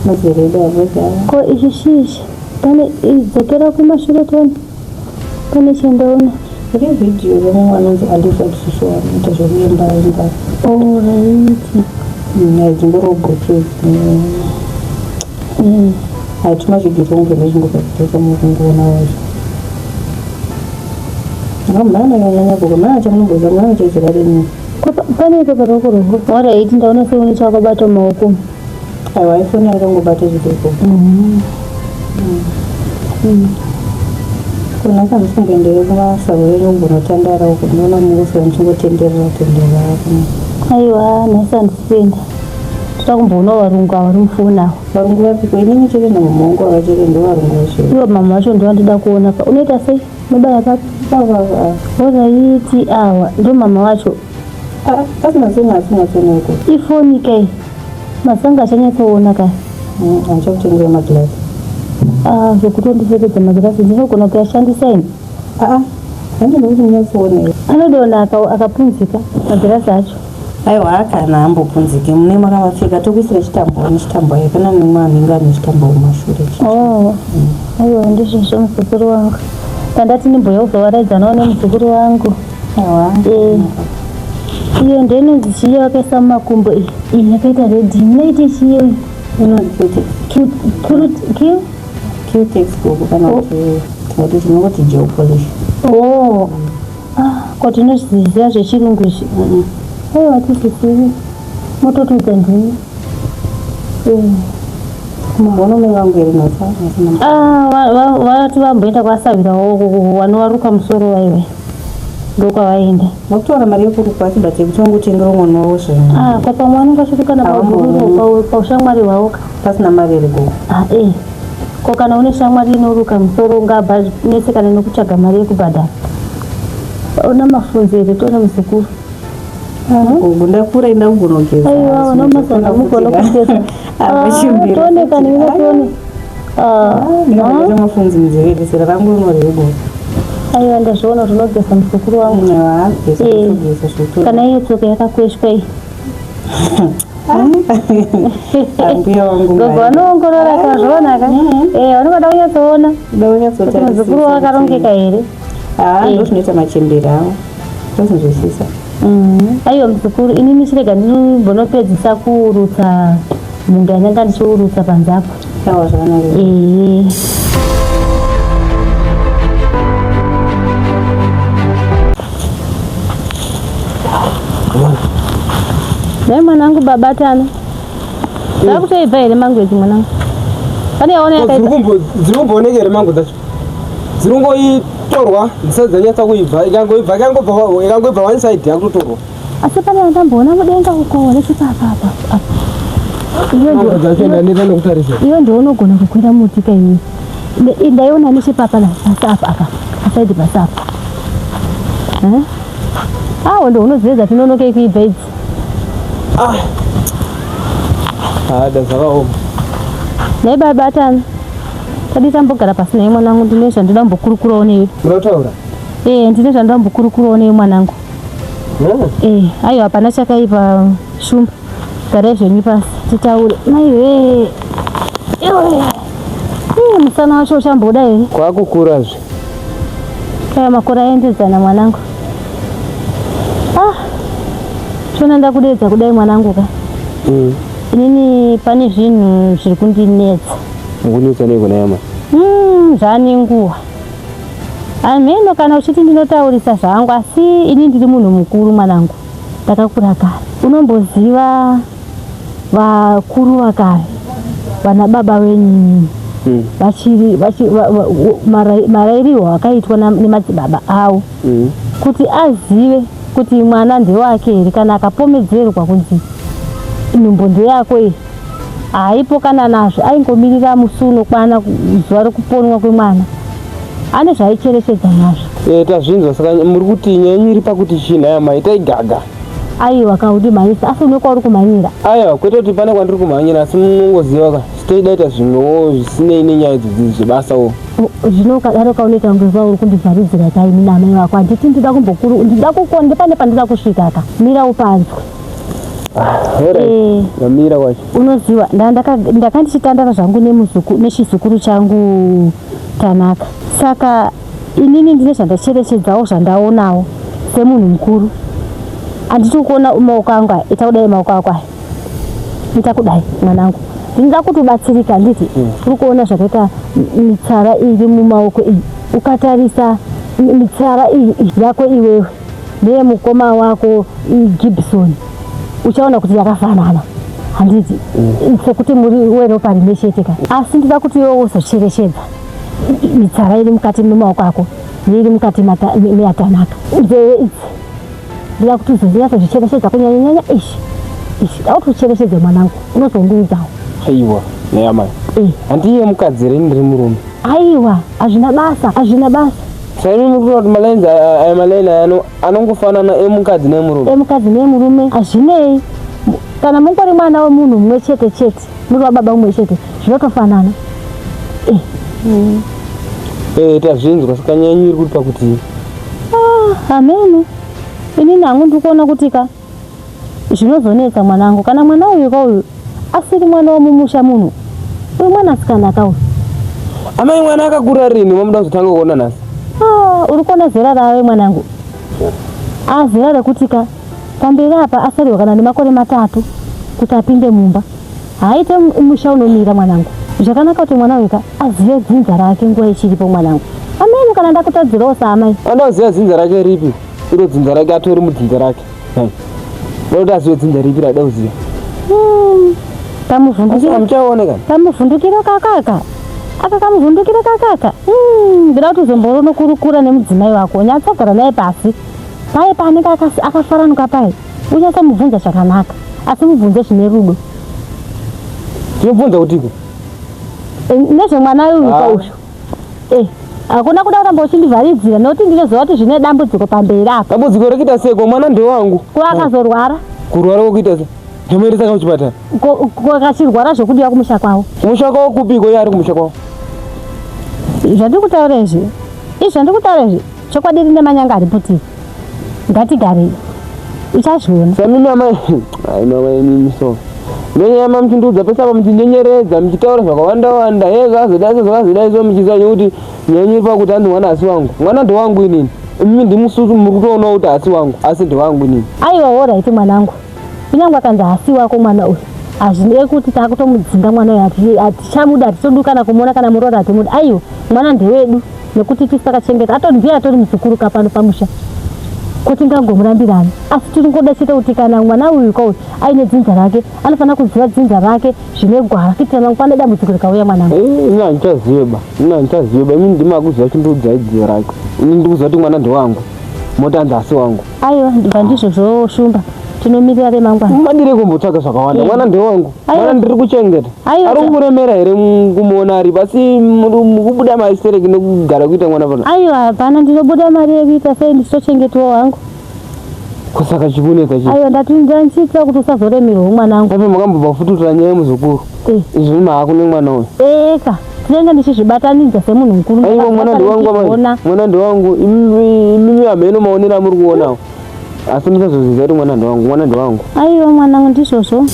F: mazera edu avoza.
B: Ko ichi chii ichi? Pane dzokera kumashure tione. Pane chandaona.
F: Iri vhidhiyo remumwe anonzi Alifa Dzuso anoita zvekuimba imba.
B: Alright.
F: Dzingorobotso idzi. Haituma vhidhiyo tonge ndechingopedzesa mukungoona wacho. Mwana yanyanya gogo mwana chamunomboziva mwana chezera renyu.
B: Pane iko paruoko rwangu. Alright, ndaona seune chakabata mumaoko.
F: Aiwa ifoni yakangobata chitoko. Mm. Mm. Kuna kamusingaendere kumasavo enyu kumbonotandara uko ndinoona mungoswera muchingotenderera tenderera.
B: Aiwa nhasi handisi kuenda. Toda kumboona varungu ava vari mufoni ava.
F: Varungu vapiko inini chete namama wangu ava chete ndovarungu vacho.
B: Ivo mama vacho ndovandoda kuona pa. Unoita sei? Unobaya papi?
F: Ava.
B: Horaiti awa ndo mama vacho.
F: Ah, asi masonga asi masonga uko.
B: Ifoni kai. Masanga achanyatsoona ka.
F: Mm, achakutengera magirasi.
B: Ah, zvekutondipfekedza magirasi ndinogona kuyashandisa ini.
F: Ah, handi ndikuti munyatsoona here.
B: Anodonha akapunzika magirasi acho.
F: Aiwa kana ambopunzike mune makavapfeka tokuisira chitambo nechitambo ayo kana mumwe anenge ane chitambo kumashure.
B: Oh. Mm. Aiwa ndizvozvo muzukuru wangu. Pandati ndimboya kuzovaraidzanawo nemuzukuru wangu. Eh. Iyo ndiyo inonzi chii yavakaisa mumakumbo iyi. Iyi yakaita red. Munoiti chii iyo?
F: Inonzi
B: Q
F: Cutex gogo kana oh. kuti tingati tinongoti gel polish.
B: Oh. Ah, ko tinozviziva zvechirungu izvi. Aiwa tizvizivi. Mototiudza ndimi. Eh.
F: Mumbono mai vangu here nhasi?
B: Ah, vati vamboenda kwasavirawo wanovaruka musoro vaive. Ndokwavaenda.
F: Vakutowana mari yekurukwa asi but yekuti vangotengera mwana wavo zvinhu.
B: Ah, kwa pamwe vanenge vachirukana pabhururu paushamwari hwavo ka.
F: Pasina mari here gogo?
B: Ah, eh. Ko kana une shamwari inoruka musoro ungabetsekana nekutsvaga mari yekubhadhara. Una mafunze here tione muzukuru?
F: Gogo ndakura enda kugonogeza.
B: Aiwa, una masana mugona kugeza. Ah, tione kana ine tione.
F: Ah, ndingaita mafunzi munzeve zera rangu rinoreve gogo.
B: Aiwa ndazviona kuti unogeza muzukuru wangu.
F: Eh,
B: kana iyo tsoka yakakweshwa iyi.
F: Ambuya wangu.
B: Gogo vanoongorora akazviona ka? Eh, vanongada kunyatsoona. Kuti muzukuru wakarongeka here?
F: Ah, ndozvinoita machembere avo. Ndozvinzwisisa.
B: Mm. Aiwa muzukuru, inini chirega ndinombonopedzisa kuurutsa mhunga yandanga ndichiurutsa panze apo.
F: Aiwa zvakanaka.
B: Eh. Dai mwanangu baba tano. Dzakutoibva here mango idzi mwanangu? Pane yaona yakaibva.
G: Dziri kumbooneka here mango dzacho? Dziri kungoita. Torwa dzisati dzanyatsa kuibva ikangoibva ikangoibva ikangoibva one side yakutotorwa.
B: Asi pane andamboona mudenga uko nechipapa apa apa.
G: Mambo dzacho ndaneta nekutarisa.
B: Iyo ndiwo unogona kukwira muti ka iwe. Ndaiona nechepapa la pasi apa apa. Pasaidi pasi apa. Eh? Awo ndo unoziva tinonoke kuibva idzi.
G: Ah. Ah, da zvakaoma.
B: Nhai baba atana. Tadii tambogara pasi naye mwanangu ndine zvandoda kumbokurukurawo newe.
G: Unotaura?
B: Eh, ndine zvandoda kumbokurukurawo newe mwanangu. Eh, aiwa hapana chakaipa Shumba. Garai zvenyu pasi titaure. Maiwe. Iwe. Eh, musana wacho uchamboda here?
G: Kwakukurazve.
B: Kaya makore aendedzana mwanangu. Ah. Chona ndakudeedza kudai mwanangu ka. Inini pane zvinhu zviri kundinetsa.
G: Mukunetsa neiko nhai amai?
B: Mm, zvane nguva. Hameno kana uchiti ndinotaurisa zvangu asi ini ndiri munhu mukuru mwanangu. Ndakakura kare. Unomboziva vakuru vakare vana baba venyu vachiri vachi, va, va, marairirwo akaitwa nemadzibaba avo kuti azive kuti mwana ndewake here kana akapomedzerwa kunzi nhumbu ndeyako iyi haipo kana nazvo aingomirira musi unokwana zuva rekuponwa kwemwana ane zvaaicherechedza nazvo.
G: Eh, tazvinzwa saka muri kuti nyaya yenyu iri pakuti chii nhai amai taigaga
B: Aiwa kaudi mhanyisa asi une kwauri kumhanyira.
G: Aiwa kwete kuti pane kwandiri kumhanyira asi munongoziva ka sitoidaita zvimwewo zvisinei nenyaya idzodzi zvebasawo.
B: Zvino ukadaro kaunoita kunge kwauri kundivharidzira ka ini naamai vako handiti ndida kumbokuru ndida kukonde pane pandida kusvika ka mira upanzwe.
G: Eh. Ndamira kwacho.
B: Unoziva ndakandichitandara zvangu nechizukuru changu Tanaka saka inini ndine zvandacherechedzawo zvandaonawo semunhu mukuru handiti kuona maoko angu aya ita kudai maoko ako aya ita kudai mwanangu ndinoda kuti ubatsirike handiti uri kuona zvakaita mitsara iri mumaoko iyi ukatarisa mitsara iyi yako iwewe neyemukoma wako Gibson uchaona kuti yakafanana handiti sekuti muri weropa rimwe chete ka asi ndinoda kuti iwewe uzocherechedza mitsara iri mukati memaoko ako neiri mukati meyatanaka nzeve idzi ndinoda kuti uzonyatsozvicherechedza kunyanyanyanya ishi ishi da kuti ucherechedze mwanangu unozondiudzawo
G: Aiwa nhai amai
B: Eh.
G: handiye mukadzi here ndiri murume
B: aiwa hazvina basa hazvina basa
G: Saka imi muri kureva kuti malines aya malaini aya anongofanana emukadzi neemurume?
B: Emukadzi neemurume hazvinei. Kana mungori mwana wemunhu mumwe chete chete, muri wababa mumwe chete, zvinotofanana. Eh.
G: Eh, tazvinzwa saka nyaya yenyu iri kuti pakutii?
B: Ah, hameno. Inini hangu ndiri kuona kuti ka Zvinozonetsa mwanangu kana mwana uyu ka uyu asiri mwana wemumusha muno. Uyu mwanasikana ka uyu.
G: Amai mwana akakura rini mamuda kuzotanga kuona nhasi?
B: Ah, uri kuona zera rave mwanangu. Ah, zera rekuti ka pamberi apa asarirwa kana nemakore matatu kuti apinde mumba. Haaite musha unomira mwanangu. Zvakanaka kuti mwana uyu ka azive dzinza rake nguva ichiripo mwanangu. Amai kana ndakutadzirawo saamai.
G: Anoda kuziva dzinza rake ripi? Iro dzinza rake atori mudzinza rake. Ndoda kuti azive dzinza ripi raada kuziva.
B: Kamuvhundukiro.
G: Amuchaone kana.
B: Kamuvhundukiro kakaka. Aka kamuvhundukiro kakaka. Ndoda kuti uzomboronokurukura nemudzimai wako. Nyatsogara naye pasi. Paye paanenge akafaranuka paye. Unyatsomubvunza zvakanaka. Asi mubvunze zvine rudo.
G: Tinobvunza kutiko?
B: Nezvemwana uyu uyu. Eh, hakuna kuda kuramba uchindivharidzira nokuti ndinoziva kuti zvine dambudziko pamberi apa.
G: Dambudziko rekuita sei ko mwana ndewangu?
B: Ko akazorwara?
G: Kurwara kokuita sei? Ndomuendesa kuchipatara.
B: Ko akachirwara zvekudiwa kumusha kwavo.
G: Kumusha kwavo kupiko iye ari kumusha kwavo?
B: Zvandiri kutaura izvi, izvi zvandiri kutaura izvi, chokwadi rine manyanga ariputiri. Ngatigarei. Uchazviona.
G: Samimi amai, ai mama imimi so. Nenyama muchindiudza pese apa muchinyenyeredza muchitaura zvakawanda wanda. Hee zvazodai so zvazodai so muchiziva kuti nyaya iri pakuti hanzi mwana asi wangu. Mwana ndewangu inini. Imimi ndimususu muri kutoona kuti asi wangu, asi ndewangu inini.
B: Aiwa horaiti mwanangu. Kunyange akanzi haasi wako mwana uyu. Hazvinei kuti takutomudzinga mwana uyu hatichamuda hatitodi kana kumuona kana muroora hatimudi. Aiwa mwana ndewedu. nekuti tisu takachengeta atori ndiye atori muzukuru ka pano pamusha. Ko tingangomurambirani asi tiri ngoda chete kuti kana mwana uyu kauyu aine dzinza rake anofanira kuziva dzinza rake zvine gwara kuitira mangwana dambudziko rikauya mwanangu.
G: Eh, ini handichazive ba ini handichazive ba ini ndima kuziva chindiudzai dziyo rake ini ndikuziva kuti mwana ndewangu mota hanzi asi wangu.
B: Aiwa ndibva ndizvozvo Shumba tinomirira remangwana.
G: Madire kumbotsvaga zvakawanda eh. mwana ndewangu mwana ndiri kuchengeta ari kumuremera here kumuona ari pasi mukubuda mari stereki nekugara kuita mwana pano.
B: Aiwa hapana ndinobuda mari yekuita sei ndichitochengetwa wangu.
G: Kusaka chikunetsa chii?
B: Aiwa ndati ndandichiitira kuti usazoremerwa mwanangu.
G: Apo makambobva fututura nyaya yemuzukuru. Eh. Izvi maakune mwana uyu.
B: Eka. Tinenge ndichizvibatanidza semunhu mukuru.
G: Aiwa mwana ndewangu amai. Mwana ndewangu. Imimi hameno maonero amuri kuonawo. Asi musazoziva kuti mwana ndewangu, mwana ndewangu.
B: Aiwa mwanangu ndizvozvo.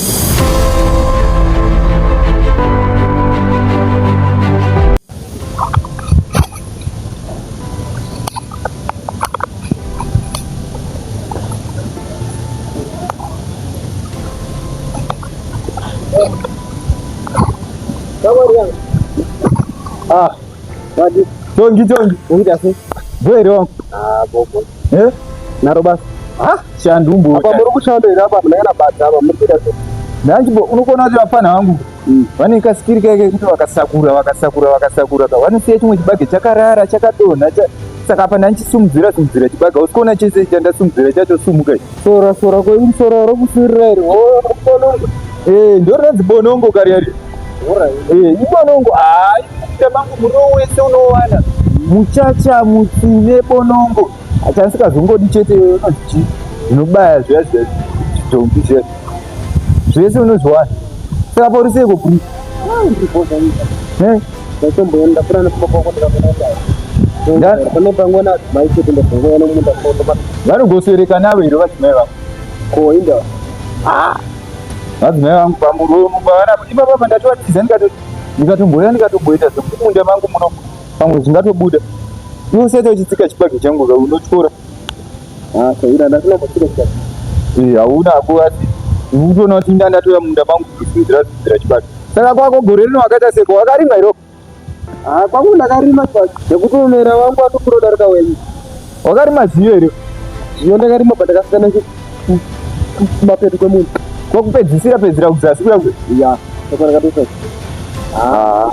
E: Ah,
G: Wadi.
E: Tongi tongi.
G: Uita sei?
E: Bwere wangu.
G: Ah, gogo.
E: Eh?
G: Naro basa.
E: Ah, shandumbu.
G: Apa muri kushanda here apa muna kana badza apa muri kuita sei?
E: Nanjibo unokuona kuti vapfana vangu vane kasikiri kake kuti vakasakura vakasakura vakasakura ka vanosiya chimwe chibage chakarara chakadonha cha saka apa ndanchisumudzira sumudzira chibage hausi kuona chese chandasumudzira chatosumuka ichi.
G: Sora sora ko iri sora rokusirira iri. Oh, bonongo.
E: Eh, ndorinonzi bonongo kariya riya. Eh, ibonongo hayi munda mangu muriwo wese unowana muchacha mutsine bonongo achandisingazongodi chete unonzi chii zvinobaya zviya zviya zvidhongi zviya zvese unozviwana saka pauri seiko bru Eh?
G: Ndatomboenda kura nekumba kwako ndikaona pane pamwe nadzimai chete ndazongouya nomunda kondo
E: vanogoswereka navo here vadzimai vangu
G: ko inda
E: ah vadzimai vangu pamuromo pavanapo ipapa pandatovatiza ndikatomboya ndikatomboita zvekumunda mangu muno pamwe zvingatobuda iwe usaita uchitsika chibage changu ka unotyora
G: ah saira ndasina kutsika chibage
E: eh hauna hako asi utoona kuti inda ndatoya munda mangu kusimudzira simudzira chibage saka kwako gore rino wakaita seko wakarima iro
G: Ah, kwangu ndakarima chibage nekuti umera wangu watokura kudarika wenyu.
E: Wakarima zviyo here?
G: Zviyo ndakarima but ndakasiyana kumapeto kwemunhu.
E: Kwakupedzisira pedzera kudzasi kuya kuya?
G: Ya, saka ndakatoita.
E: Ah,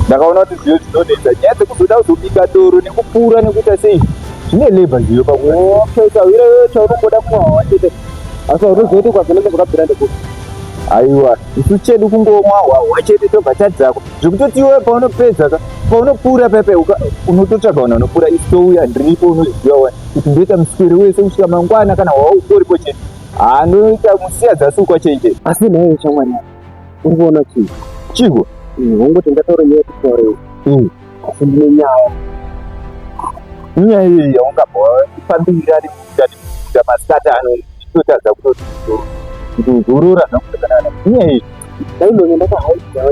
E: ndakaona kuti zviyo zvinonetsa nyaya dzekuzoda kuzobika doro nekupura nekuita sei zvine labor zviyo pakuti.
G: Okay, sawira iwewe chaunongoda kumwa chete. Asi hautozivi kuti kwazvinenge zvakabvira ndekupi.
E: Aiwa, isu chedu kungomwa hwahwa chete tobva tadzakwa zvekutoti iwe paunopedza ka paunopfuura pepe unototsvaga vanhu vanopfuura isu touya ndiripo unoziva wani kuti ndoita muswere wese kusvika mangwana kana hwawa ukoripo chete haa ndoita musiya dzasukwa chete
G: asi nhaiwe shamwari uri kuona chii
E: chiko
G: wongoti ndataura nyaya yekutaura asi ndine nyaya
E: inyaya iyoyi yaungabva wafambira nekuita nekuita masikati ano ndotadza kutozorora zvangu zvakanaka inyaya iyi
G: ndainonge ndakahaidha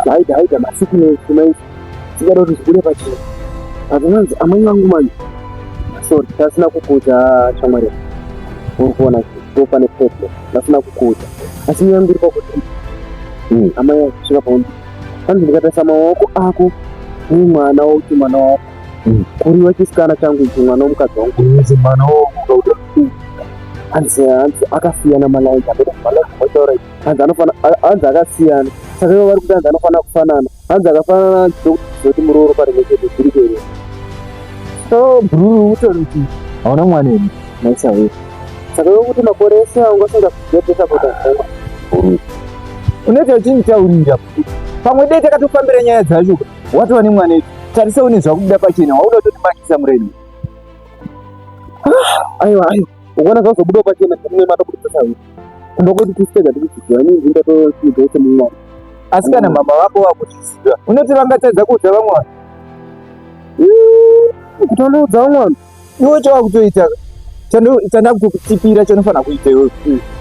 G: haidha haidha masikinesi maisi singada kuti zvibude pachena but unonzi amai vangu manje sorry ndasina kukuudza shamwari uri kuona ndo pane problem ndasina kukuudza asi nyaya yangu iri pakuti amai asvika paundi hanzi ndikatarisa maoko ako nemwana wauti mwana wako mm. kuriwa chisikana changu ichi mwana womukadzi wangu
E: mwana womukadzi
G: hanzi hanzi akasiyana malines amene malines amataura hanzi anofana hanzi akasiyana saka ivo vari kuti hanzi anofanira kufanana hanzi akafanana hanzi zoti murooro parimwe chete zviri kwere
E: so bhururu utori kuti hauna mwana here
G: maisawira saka ivo kuti makore ese anga usingazopesa kuita
E: bhururu unoita uchinditaurira pamwe dei takatofambira nyaya dzacho watova nemwana edu tarisa une zvakubuda pachena wauda kutotimakisa mureni
G: ah, aiwa aiwa ukuona zvazobuda pachena mune matobudisa sawi ndokuti tisitega tikuziziva nyinji ndatoigaise mumwana
E: asi kana mama vako vakuzviziva unoti vangatadza kuudza vamwe vanhu
G: kutonoudza vamwe vanhu
E: iwe chawakutoita chandakutipira chanofanira kuita iwewe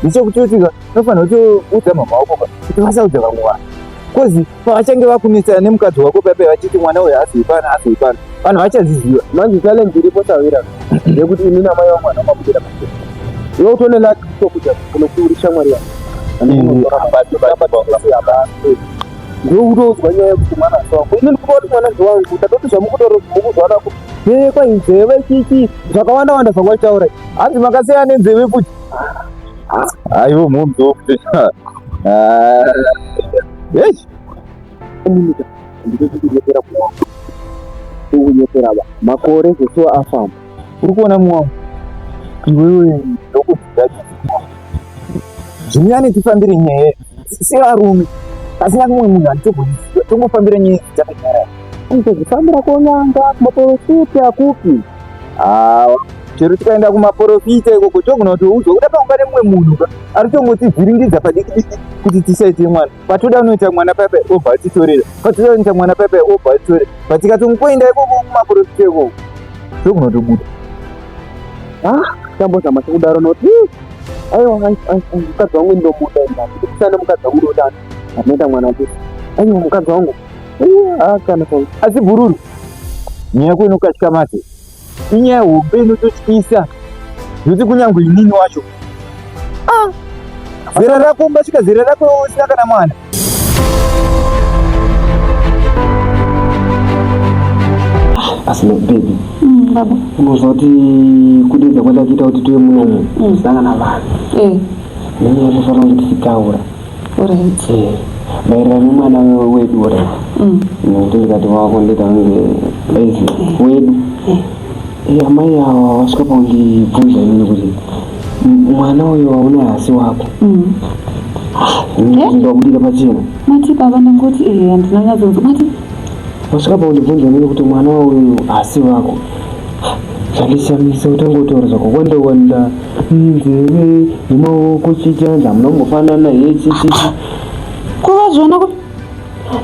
E: ndechekutotika unofanira kutoudza mama wako ka kuti vasaudza vamwe vanhu kozi pavachange vakunetsana nemukadzi wako paipai vachiti mwana uyu haazoi pano haazoi pano vanhu vachazviziva
G: manje challenge iripo sawira ndeyekuti ini namai vangu vana mabudira pachena iwe utone luck kutokuda kunokuuri shamwari yako. Ndokutoudzwa nyaya yekuti mwana asi wangu. Ini ndikutoona kuti mwana ndewangu. Ndatoti zvamukutaura mukuzwana ku. Yekwa inzeve chichi zvakawanda wanda zvangwachitaura. Hanzi makasiyana nenzeve futi.
E: Aiwo mhomzo futi. Ah. Eish.
G: Ndikukunyepera mwangu. Kukunyepera ba. Makore zvese afamba.
E: Uri kuona mwangu. Iwewe ndokuziva zvinyane tifambire nyaya sevarume pasina kumwe munhu anditogonisiwa tongofambira nyaya idzi takanyarara.
G: Kuzifambira kun'anga kumaporofita kupi?
E: Hawa chero tikaenda kumaporofita ikoko togona kutoudzwa kuda panga pane mumwe munhu ka ari kutongotivhiringidza padiki diki kuti tisaite mwana patoda unoita mwana paipa obva atitorera patoda unoita mwana paipa obva atitorera but tikatongoenda ikoko kumaporofita ikoko togona kutobuda.
G: Ah, tambozama sekudaro noti aiwa mukadzi wangu ndomuda ndikutisana mukadzi wangu ndoda anoita mwana tese aiwa mukadzi wangu kana
E: asi bhururu nyaya yako inokatyamadza inyaya hombe inototyisa zvekuti kunyange inini wacho ah, zera rako ungasvika zera rako usina kana mwana.
G: Asi baby, baba, unozwa kuti kudedza kwandakaita kuti tuve munomu kusangana vanhu nenyaya yekufanira kunge tichitaura maererano nemwana wedu orit nekuti ndikati wako ndoita kunge lazy wedu. Amai ava vasvika pakundibvunza inini kuti mwana uyu wauna hasi wako. Ndobudira pachena.
D: Mati baba, ndangoti handina nyatsonzwa mati.
G: Vasvika pakundibvunza inini kuti mwana uyu hasi wako. Zvandishamisa utangotaura zvakawanda wanda, nzeve nemaoko chichanza hamuna kumbofanana hechichichi.
D: Kuvazviona kupi?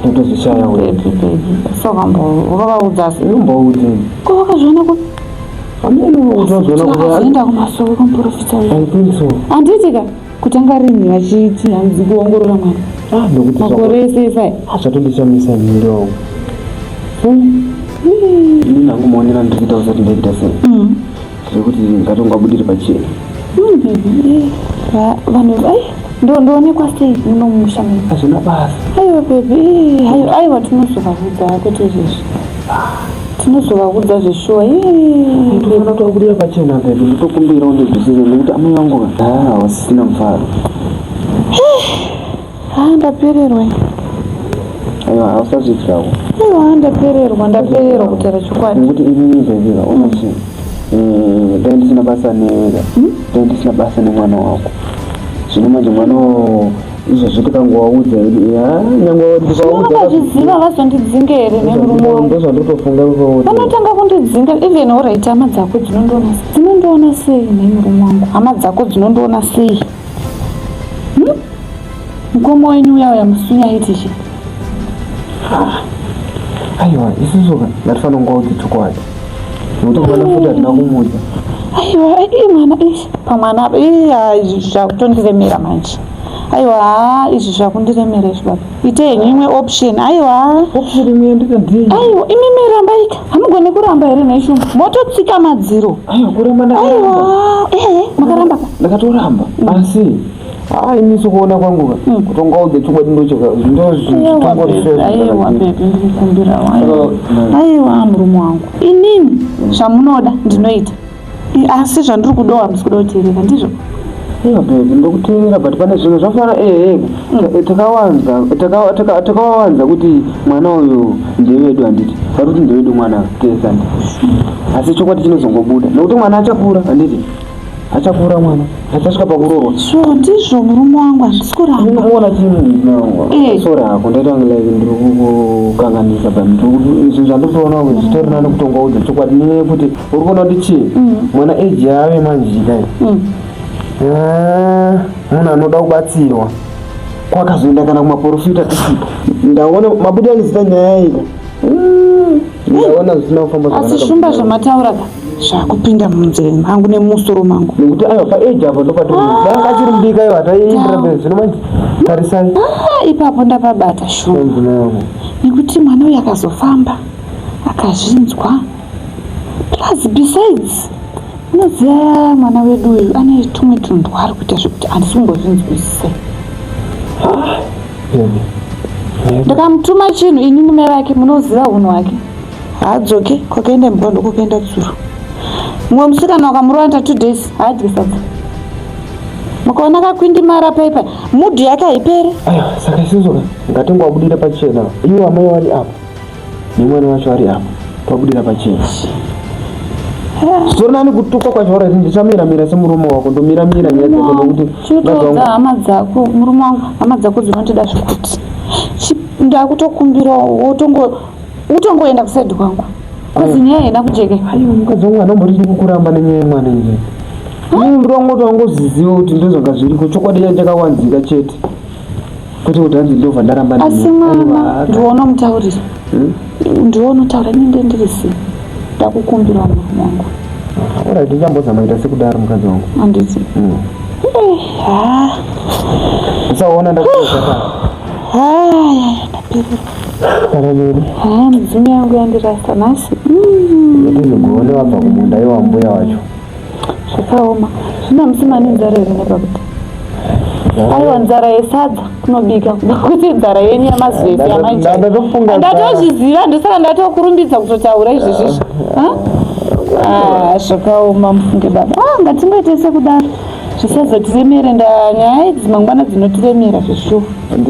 G: Ndotozvishaya we.
D: Baby, baby, so wakavaudza asi?
G: Unomboudza.
D: Ko vakazviona kupi?
G: Amene utazviona kupi?
D: Akazoenda kumasowe kumuprofita uyu.
G: I think so.
D: Handiti ka kutanga rini vachiti hanzi kuongorora mwana?
G: Ah, ndokuti
D: makore ese ese aya.
G: Zvatondishamisa ndoo. Ini nangu maonero andiri kuita usati ndaita sei. Ndiri kuti ngatongabudire pachena.
D: Baby, vanhu ai ndoonekwa sei muno mumusha medu?
G: Hazvina basa.
D: Aiwa baby, aiwa tinozovaudza kwete izvezvi. Tinozovaudza zveshuwa.
G: Ndinofanira kutoabudira pachena baby, ndotokumbira undinzwisise nekuti amai vangu havasisina mufaro.
D: Ha, ndapererwa.
G: Aiwa, hausazviitirawo.
D: Aiwa, ndapererwa, ndapererwa kutaura chokwadi.
G: Nekuti inini baby ona chi dai ndisina basa newe, dai ndisina basa nemwana wako. Zvino manje mwana izvozvo tikangovaudza hedu nyangwe
D: ndikavaudza vakazviziva vazondidzinga here nemurume wangu?
G: Ndozvandotofunga.
D: Vanotanga kundidzinga even. Alright, hama dzako dzinondiona, dzinondiona sei nemurume wangu? Hama dzako dzinondiona sei? Mukoma wenyu uya uya musunya aiti chi?
G: Aiwa, isusu ka ngatifanira kungovaudza chokwadi nekuti mwana futi hatina kumuudza.
D: Aiwa, i mwana pamwana apa iya izvi zvakutondiremera manje. Aiwa, haa, izvi zvakundiremera izvi baba. Ite henyu imwe option. Aiwa,
G: option imwe yandika ndii?
D: Aiwa, imimi rambaika, hamugoni kuramba here nhai mototsika madziro?
G: Aiwa, kuramba ndakaramba.
D: Aiwa, ehe, makaramba ka?
G: Ndakatoramba, asi ini sekuona kwangu ka kutongaudza chokwadi
D: Aiwa baby, ndikukumbirawo. Aiwa murume wangu, inini zvamunoda ndinoita, asi zvandiri kudawo hamusi kuda kuteerera, ndizvo?
G: Aiwa baby, ndokuteerera, but pane zvinhu zvafana ehe takawanza takawanza kuti mwana uyu ndewedu, handiti? Vari kuti ndewedu mwana tese, handiti? Asi chokwadi chinozongobuda nekuti mwana achakura, handiti? Achakura mwana, achasvika pakuroorwa.
D: So ndizvo murume wangu, handisi kuramba.
G: Unoona chii? Sorry hako, ndaita kunge like ndiri kukanganisa, but zvinhu zvandotoona kuti zvitori nani kutongoudza chokwadi nenyaya yekuti uri kuona kuti chii mwana age yaave manje kai munhu anoda kubatsirwa kwakazoenda kana kumaporofita tisipo. Ndaona mabuda angizita nyaya ika ndaona zvisina kufamba.
D: Asi Shumba, zvamataura ka zvakupinda munzeve mangu nemumusoro mangu.
G: Nekuti aiwa, paage apo ndopati danga achiri mudiki, aiwa taiindira mberi. Zvino manje tarisai.
D: Ah, ipapo ndapabata Shumba, nekuti mwana uyu akazofamba akazvinzwa. Plus besides, unoziva mwana wedu uyu ane tumwe tunhu twaari kuita zvekuti handisi kumbozvinzwisise.
G: Baby.
A: Ndikamutuma chinhu ini mume vake munoziva hunhu hwake. Haadzoke kwakaenda imbwa ndokwakaenda tsuro. Mumwe musikana wakamurova 2 days haadyi sadza. Mukaona kakwindimara paipa mudhu yake haipere.
G: Aiwa saka isusu ka ngatingwabudira pachena. Ivo amai vari apa nemwana wacho ari apa twabudira pachena. Zvitori nani kutukwa kwacho alright ndichamira mira semurume wako ndomira mira nyaya dzacho nekuti
A: Chitoudza hama dzako murume wangu hama dzako dzinotida zvekuti. Ndakutokumbirawo wotongo utongoenda kusaidi kwangu. Kozi nyaya haina kujeka.
G: Aiwa mukadzi wangu anombotidi kukuramba nenyaya yemwana iyi. Ini ndongoti wangoziziva kuti ndozvanga zviriko chokwadi changa chakawanzika chete. Kwete kuti hanzi ndobva ndaramba
A: Asi mwana ndiwe unomutaurira.
G: Hmm?
A: Ndiwe unotaura ini ndiye ndiri sei. Ndakukumbirawo murume wangu.
G: Alright ndichambozama kuita sekudaro mukadzi wangu.
A: Handiti.
G: Hmm.
A: Eh, ha.
G: Usaona ndakuita.
A: Haya, ndapererwa.
G: Kana neni.
A: Haya, midzimu yangu yandirasa nhasi.
G: Ndizogone wabva kumunda iwo mbuya wacho.
A: Zvakaoma. Zvino hamusi mane nzara here nepakuti? Aiwa nzara yesadza kunobika kuti nzara yenyu yamazuva ese yamaita.
G: Ndatofunga.
A: Ndatozviziva ndosaka ndatokurumbidza kutotaura izvezvizvi. Ah, zvakaoma mufunge baba. Ah, ngatingoite sekudaro. Zvisazotiremere nyaya idzi mangwana dzinotiremera zveshuwa.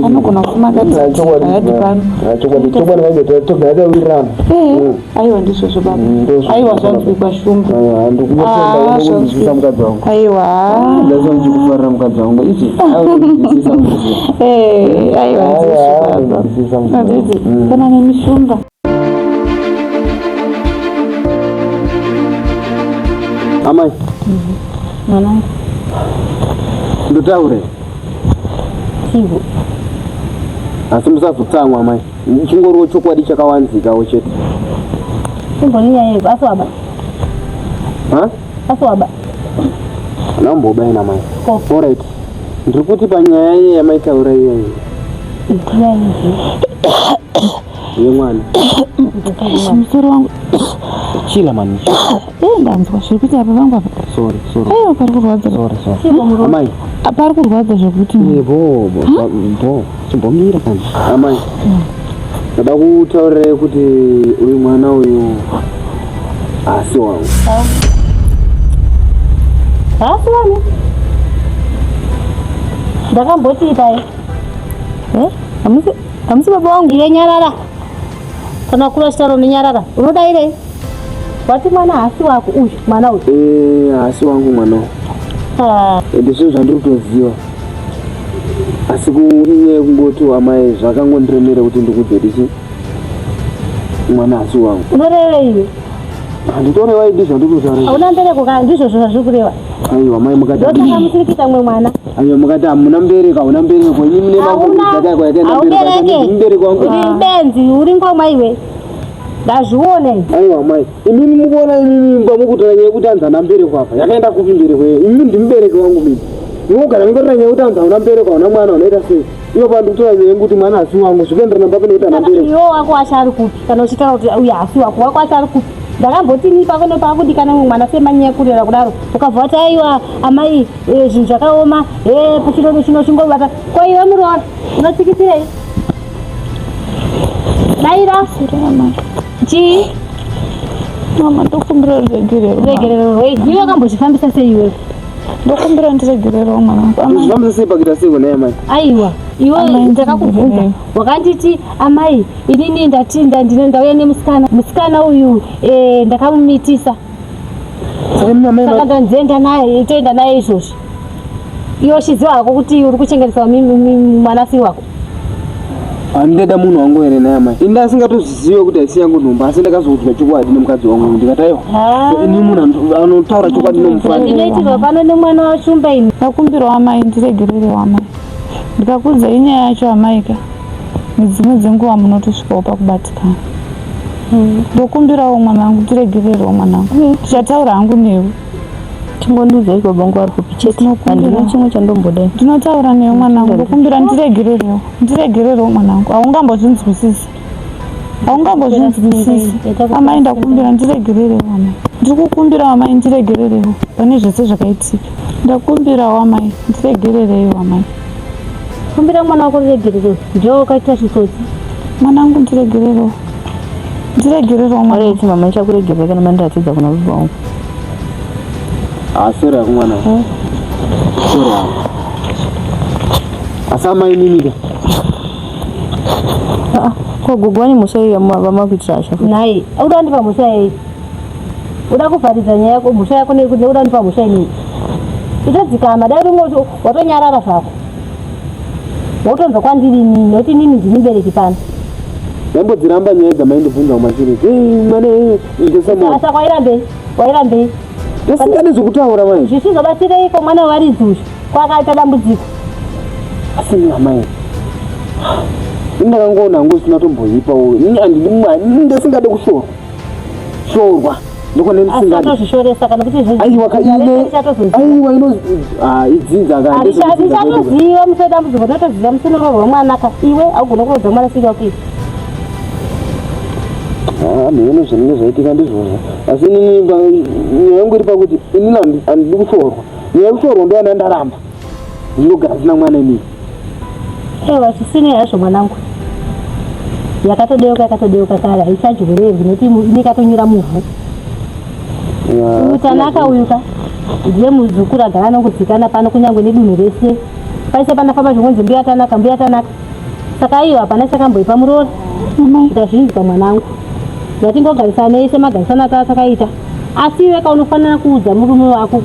A: Anogona kufuma akati hayadi pano.
G: Chokwadi chokwadi vaite togara tawirirana.
A: Eh, aiwa ndizvozvo baba. Aiwa zvanzwikwa shumba.
G: Ndikutenda unonzwisisa mukadzi wangu.
A: Aiwa.
G: Ndazwa ndichikufarira mukadzi wangu. Ichi. Unonzwisisa mukadzi.
A: Eh, aiwa ndizvozvo baba.
G: Unonzwisisa mukadzi wangu.
A: Handiti kana nemishumba.
G: Amai.
B: Mwanangu.
G: Ndotaure.
B: Chivo.
G: Asi musazotsamwa amai. Chingoriwo chokwadi chakawanzikawo chete.
B: Chimboni nyaya yeiko asi waba.
G: Ha?
B: Asi waba.
G: Ndamboba ina mai.
B: Ko.
G: Alright. Ndiri kuti panyaya iye yamaitaura iyoyo
B: Nyaya iyi.
G: yemwana.
A: Musoro wangu.
G: Chila mani.
A: Eh, ndanzwa zviri kuita apa pangu apa.
G: Sorry, sorry.
A: Aiwa pari kurwadza.
G: Sorry, sorry. Amai.
A: Pari kurwadza zvekuti.
G: Eh, bo, bo, bo. Chimbomira kani. Amai. Ndada kutaurirai kuti uyu mwana uyu haasi wangu.
B: Haasi wani? Ndakamboti itai.
D: Eh? Hamusi hamusi baba wangu.
B: Iwe nyarara. Kana kura chitaro unonyarara. Unodairei? Wati mwana haasi wako uyu, mwana uyu.
G: Eh, haasi wangu mwana uyu.
B: Ah,
G: Ende zvinhu zvandiri kutoziva. Asi inyaya yekungoti amai zvakangondiremera kuti ndikudze tichi mwana haasi wangu.
B: Unorevei iwe?
G: Handitorewa idi zvandiri kutaura.
B: Hauna mbereko kana ndizvo zvazviri kureva.
G: Aiwa mai mukati.
B: Ndosaka musiri kuita mumwe mwana.
G: Aiwa mukati hamuna mbereko, hauna mbereko. Imi mune
B: Hauna.
G: mambo yakaenda mbereko.
B: Haubereke.
G: Mbereko wangu.
B: Uri benzi, uri ngomwa iwe. Ndazviona.
G: Aiwa mai, imimi mukuona imimi pamukutora nyaya yekuti anzi hauna mbereko apa. Yakaenda kupi mbereko iyoyo? Imimi ndimubereki wangu mimi. Munogara muchitora nyaya yekuti anzi hauna mbereko, hauna mwana, unoita sei? Ivo pandikutora nyaya yekuti mwana asi wangu, zvikuenderana papi nekuti hauna mbereko.
B: Iwe wako wacho ari kupi? Kana uchitaura kuti uyu haasi wako, wako wacho ari kupi? Ndakamboti ini pako nepakudikana mumwe mwana semanyaya kurera kudaro. Ukabva wati aiwa amai zvinhu zvakaoma, chino chino chingobata. Ko iwe muroora unotsikitsirei? Daira. Chii?
D: Mama ndokumbira ruregerero.
B: Ruregerero rwei? Iwe wakambozvifambisa sei iwewe?
D: Ndokumbira ndiregererewo mwana wangu. Amai.
G: Zvifambisa sei pakuita sei kona amai?
B: Aiwa, iwe
D: Amai,
B: ndakakubvunza.
D: ndiregerere.
B: Wakanditi amai inini ndati ndauya nemusikana. Musikana uyu ndakamumitisa. Saka ndanzenda naye, toenda naye izvozvi. Iwe uchiziva hako kuti uri kuchengetesa mwana si wako.
G: Handida munhu wangu here naye amai? Ini ndasingatozvizive kuti haisi yangu nhumbu asi ndakazoudzwa chokwadi nemukadzi wangu ndikati aiwa. Ini munhu anotaura chokwadi nomufanira.
B: Ndinoitirwa pano nemwana waChumba ini.
D: Ndakumbirawo amai ndiregererewo amai. Ndikakuudzai nyaya yacho amai ka nedzimwe dzenguva munotosvikawo pakubatikana. Ndokumbirawo mwana wangu ndiregererewo mwana wangu. Ndichataura hangu newe.
F: Chingondiudzai baba vangu vari kupi chete. Handina chimwe chandomboda.
D: Ndinotaura newe mwanangu, ndokumbira ndiregererewo. Ndiregererewo mwanangu. Haungambozvinzwisisi. Haungambozvinzwisisi. Amai ndakumbira ndiregererewo amai. Ndiri kukumbirawo amai ndiregererewo pane zvese zvakaitika. Ndakumbirawo amai ndiregerereiwo amai.
B: Kumbira mwana wako ruregerero ndiwe wakaita chitsotsi.
D: Mwanangu ndiregererewo. Ndiregererewo mwana.
F: Alright mama ndichakuregerera kana mandiratidza kuna baba vangu.
G: Ah, sorry hako mwana. Sorry hako. Asi amai mimi ka.
F: Ah, ko gogo vane mhosva yei vamakuitira hasha futi?
B: Nhai, uda kundipa mhosva yei? Uda kuvharidza nyaya yako mhosva yako nekuti uda kundipa mhosva inini? Itodzikama dai uri watonyarara zvako. Wotonzwa kwandiri inini nekuti inini ndini mubereki pano.
G: Ndambodziramba nyaya dzamaindibvunza kumashure. Hey, mwana hey, ndosamona.
B: Saka wairambei? Wairambei?
G: Ndisingade zvekutaura mai.
B: Zvichizobatsireiko mwana wevaridzi uyu? Kwakaita dambudziko.
G: Asi amai. Ini ndakangoona hangu usina tomboipawo. Ini handidi ndisingade kushorwa. Shorwa. Ndokona ndisingade.
B: Asatozvishoresa kana kuti izvozvi.
G: Aiwa ka ine. Aiwa ino ah idzinza ka.
B: Ndichatoziva musi wedambudziko ndinotoziva musi unoroorwa mwana ka. Iwe haugona kuroodza mwana sika kuita.
G: Ah, mheno zvinenge zvaitika ndizvozvo. Asi inini nyaya yangu iri pakuti inini handidi kushorwa. Nyaya yekushorwa ndoyana ndaramba. Ndinogara ndisina mwana inini.
B: Ewa zvisinei hazvo mwanangu. Yakatodeuka yakatodeuka kare haichadyorerwi nekuti inenge yakatonyura muvhu. Uyu Tanaka uyu ka ndiye muzukuru agara anongodzikana pano kunyange nedunhu rese. Paise panafamba zvingonzi mbuya Tanaka mbuya Tanaka. Saka iyo hapana chakamboipa muroora. Ndazvinzwa mwanangu. Ngatingogarisanei semagarisano atakaita. Asi iwe ka unofanira kuudza murume wako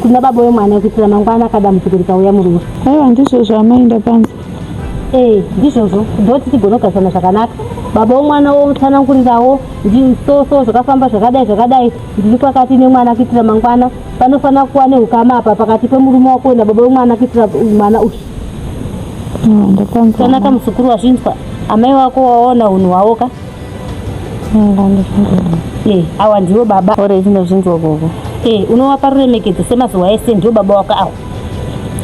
B: kuna baba wemwana kuitira mangwana akadambudziko rikauya murume.
D: Aiwa ndizvozvo amai ndapanzwa.
B: Eh, ndizvozvo ndoti tigonogarisana zvakanaka. Baba womwana wotsanangurirawo so so zvakafamba zvakadai zvakadai ndiri kwakati nemwana kuitira mangwana panofanira kuva neukama apa pakati pemurume wako nababa wemwana kuitira mwana uyu. Tanaka muzukuru wazvinzwa amai wako waona unhu hwavo ka Eh, awa ndiwo baba.
F: Ore ndozvinzwa gogo.
B: Eh, unovapa ruremekedzo semazuva ese ndiwo baba wako awa.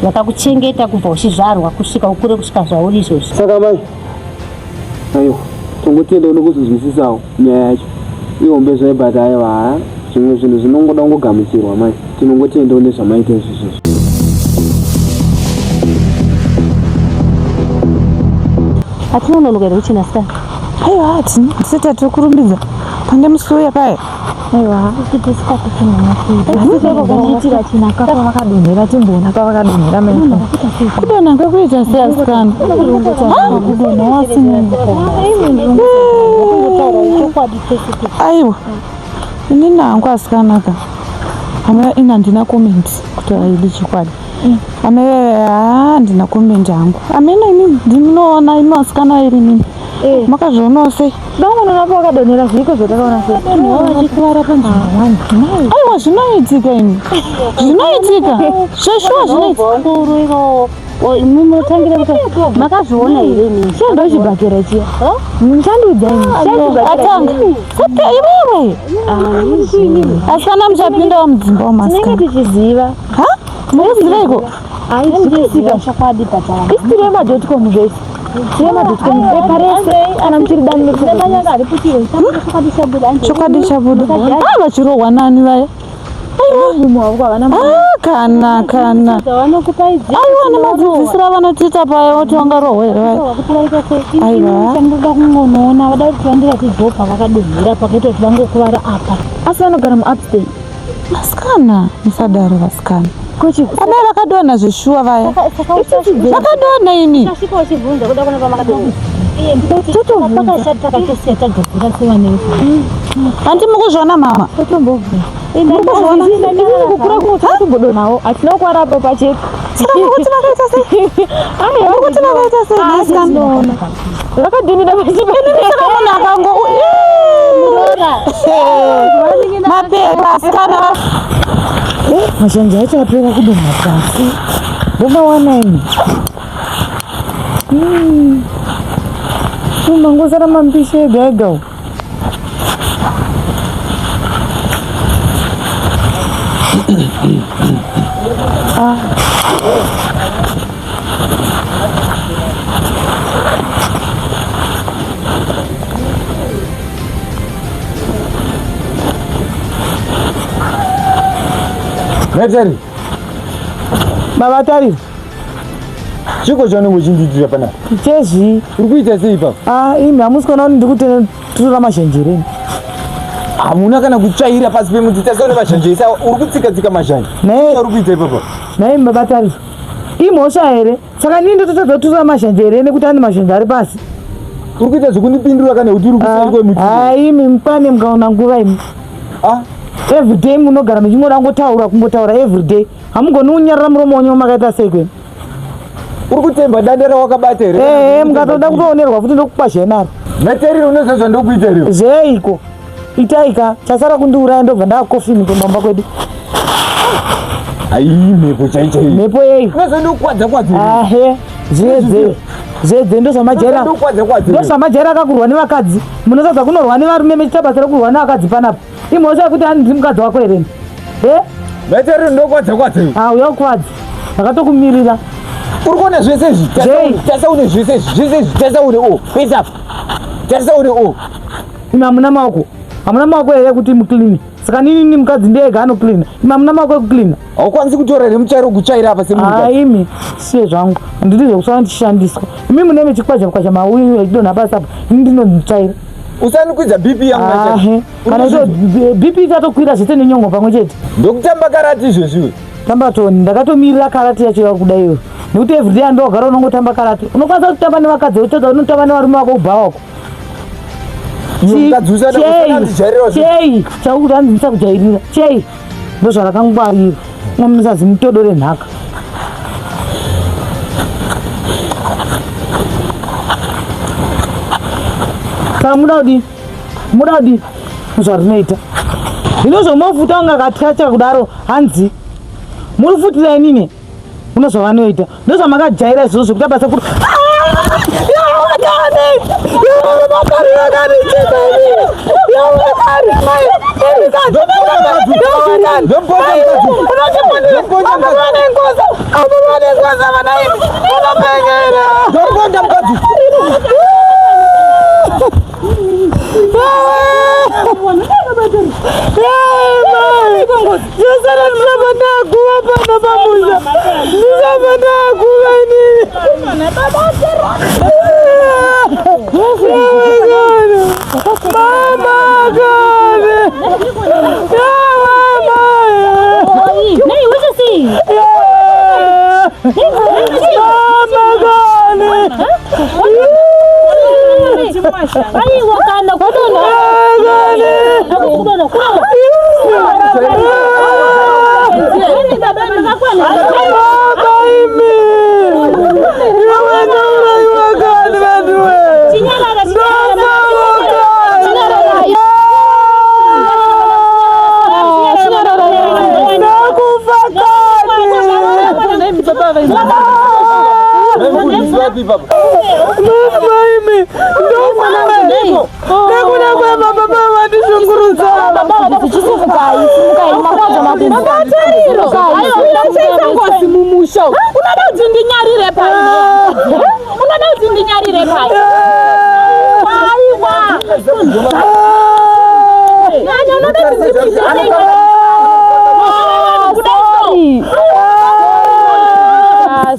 B: Vakakuchengeta kubva uchizvarwa kusvika ukure kusvika zvauri izvozvi.
G: Saka mai aiwa tongotenda unokuzozwisisawo nyaya yacho ihombe zvayo but aiwa haa zvimwe zvinhu zvinongoda kungogamuchirwa mai tinongotendawo nezvamaita izvozvo.
B: Hatina unonoka here kuchena sikana?
D: Aiwa hatina, ndisati tatokurumbidza. Pane musi uya paya. Aiwa,
H: Tiitira china kafa vakadonhera timboona pavakadonhera mai.
D: Kudonha kwekuita sei asikana?
H: Kudonha wasina.
D: Aiwa. Inini hangu asikana ka. Amai ini handina comment kutaura idi chokwadi. Amai haa handina comment hangu. Ameno inini ndinoona imi asikana iri inini. Makazvionawo sei?
H: Vangonoona pavakadonhera zviriko zvatakaona sei?
D: Vachikuvara panzvimbo wani. Aiwa zvinoitika imi. Zvinoitika. Zveshuwa zvinoitika.
B: Munotangira kuti makazviona here imi?
H: Chando chibhakera chiya. Muchandiudza imi.
D: Atanga. Saka iwewe. Asikana muchapindawo mudzimba umu asikana.
H: Tinenge tichiziva.
D: Ha? Mukuziveiko?
H: Aizviziva
B: chokwadi but
H: Isiri yemadotcom zvese. Yemadotcom bepa rese kana muchiri dani
D: Chokwadi chabuda. Ah vachirohwa nani vaya? Ah, kana kana. Aiwa nemadzidzisiro avanotiita paya voti vangarohwa here vaya? Aiwa.
C: Chandoda kungonoona vada kuti vandiratidzewo pavakadonhera pakaita kuti vangokuvara apa.
H: Asi vanogara muupstate.
D: Vasikana musadaro vasikana. Amai vakadonha zveshuwa vaya. Vakadonha imi.
B: Tasvika uchibvunza kuda kuona pamakadonha.
C: Pakashata takatosiya tagadzira sevane
D: Hanti mukuzviona mama? Mukuzviona?
H: Kukura kutombodonhawo hatina kukwara apo pachetu.
D: Saka mukuti vakaita sei? Mukuti vakaita sei vasikana?
H: Vakadhumira pachi
D: Saka munhu akango mapepa asikana.
A: Mashanja acho apera kudonha pasi. Ndomawana ini. Mangosara mambishi ega ega uku. Ah.
E: Meteri. Baba Tariro. Chiko chaunenge uchindiitira panapa?
A: Chezvii?
E: Uri kuita sei ipapa?
A: Ah, imi hamusi kuona kuti ndiri kutora mazhanje here?
E: Hamuna kana kutsvaira pasi pemuti tasaone mazhanje ese uri kutsika tsika mazhanje.
A: Nei
E: uri kuita ipapa?
A: Nei baba Tariro? Imhosva here? Saka inini ndototadza kutora mazhanje here nekuti ane mazhanje ari pasi?
E: Uri kuita zvekundipindura kana kuti uri kuseri kwemuti?
A: Ah, imi mukwane mukaona nguva imi.
E: Ah,
A: everyday munogara muchingoda kungotaura kungotaura everyday. Hamugoni kunyarara muromo wenyu makaita sei kwenyu?
E: Uri kutemba danda rawakabata here?
A: Eh, mukatoda kutoonerwa futi ndokukwazhai naro.
E: Meteriro unoziva zvandokuita here?
A: Zveiko? Itaika, chasara kundiuraya ndobva ndakofini kumba kwedu.
E: Ayi mhepo chai chai.
A: Mhepo yei?
E: Unoziva ndokwadza kwadza.
A: Ahe, zvedze. Zvedze ndozvamajaira.
E: Ndokwadza kwadza.
A: Ndozvamajaira akakurwa nevakadzi. Munosadza kunorwa nevarume mechiita basa rekurwa nevakadzi panapa. Imhosva yekuti hanzi mukadzi wako here? Eh?
E: Veteru ndokwadza kwadza.
A: Ah, uya ukwadza. Ndakatokumirira.
E: Uri kuona zvese izvi? Tarisa une zvese izvi, zvese izvi, tarisa une o. Pesa apa. Tarisa une o.
A: Imi hamuna maoko. Hamuna maoko here kuti muclean? Saka nini ni mukadzi ndega anoclean. Imi hamuna maoko ekuclean.
E: Haukwanisi kutora here mutsvairo kutsvaira apa semunhu?
A: Ah, imi siye zvangu. Handidi zvekusara ndichishandiswa. Imi mune michikwazha kwazha mauyu echidonha pasi apa. Ini ndinotsvaira.
E: Usanikwidza BP yangu
A: Ahe. Kana ito BP ichatokwira zvese nenyongo pamwe chete.
E: Ndokutamba karati izvezvi iwe.
A: Tamba toni ndakatomirira karate yacho yakuda iyoyo. Nekuti everyday andogara unongotamba karate. Unokwanisa kutamba nevakadzi wotadza unotamba nevarume vako kubhawa uko.
E: Mukadzi usada usandijairira.
A: Chei chakuti hanzi ndisakujairira. Chei ndozvarakangwarira. Mwamusazi mutodo renhaka. Saka muda kudii? Muda kudii? Zvarinoita. Hino zvomofuta kunge akatyacha kudaro hanzi muri futira inini muno zvavanoita ndozvamakajaira izvozvo zvekuita basa kuti Zvasara ndisabva ndakuva pano pamusha ndisabva ndakuva inini mama kane mama kane
H: Aiwa kana kudonha. Kudonha kudonha.
A: Baba imi iwe ndauraiwa kani vanhuwe ndofavo kani ndakufa kani Mama imi ndokuda nekuda kwebaba baba vandishungurudza
C: Unoita ngozi mumusha umu. Unoda kuti ndinyarire pai? Unoda kuti ndinyarire pai? Aiwa. Nyanya unoda kuti ndipinde sei? Kudai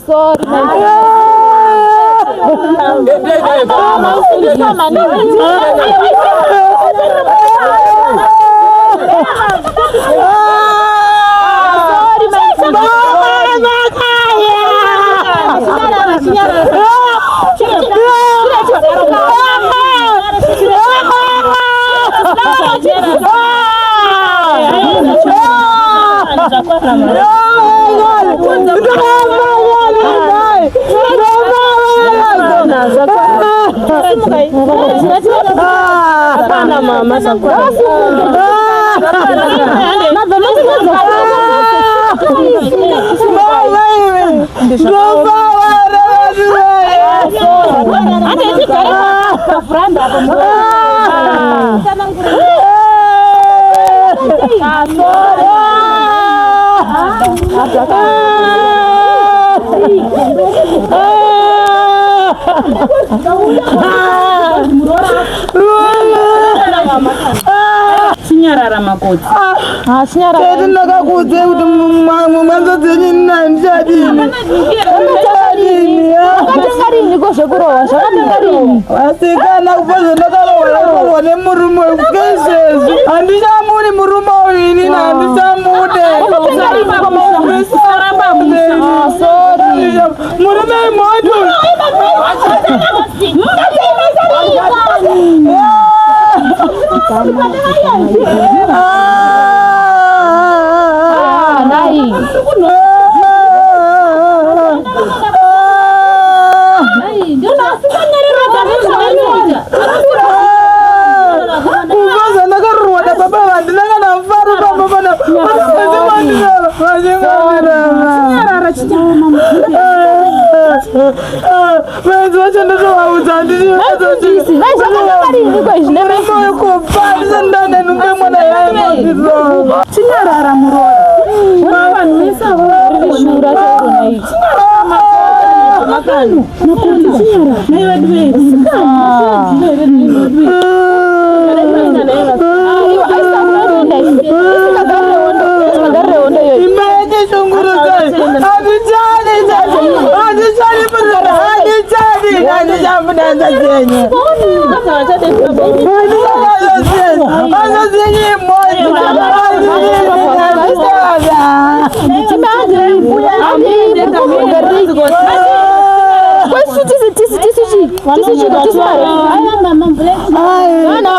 C: so. Chinyarara makoti.
D: Ah, chinyarara.
A: Tete ndakakuudzai kuti mwanzo dzenyu ini handichadini. Handichadini.
D: Wakatenga rini ko zvekurohwa? Zvakatenga rini?
A: Asikana kubva zvandakarohwa ndakarohwa nemurume uyu kusvika izvezvi. Handichamudi murume uyu inini handichamude.
D: Wakatenga rini ko mai?
C: Usaramba musha.
D: Ah, sorry.
A: Murume imhondi uyu.
D: Ah, nai.
A: Kubva zvandakarohwa nababa vandina kana mufaro pamba pana vaenzi vacho ndotovaudza
D: Maifundisi, nai zvakatenga rini ko izvi nemai?
A: kubva ndisandanda mwana yaimondiro
C: Chinyarara muroora. Ona vanhu vese ava vari
D: Shura chairo nai.
C: Makoti chinyarara. Nai vedu vedu.
D: Aiwa, aisakuenda izvi. Isikagarire hondo, isikagarire hondo iyoyo.
A: Imba yachishungurudzai handichadi handichadi handichadi handichamudanza dzenyu
D: Kwesu tisu tisu tisu chi tisu chi tisu mari. Ana ana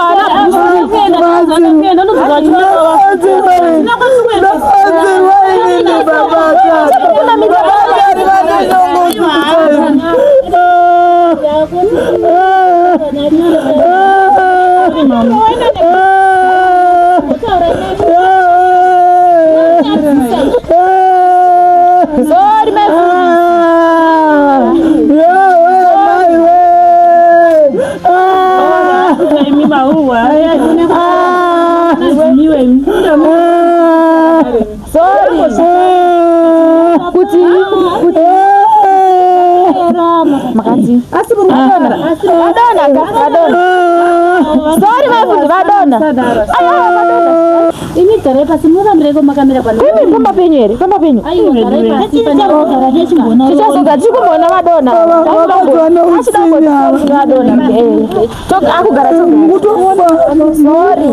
D: Sorry my Sorry. Kuti kuti makati. Asi vadona ka vadona. Sorry my food vadona. Aiwa vadona.
B: Imi garai pasi murambireiko makamira pano.
D: Imi pamba penyu here? Pamba penyu.
B: Aiwa garai pasi panogara tichimboona.
D: Tichazoga tiri kumboona vadona. Vadona. Akugara Sorry.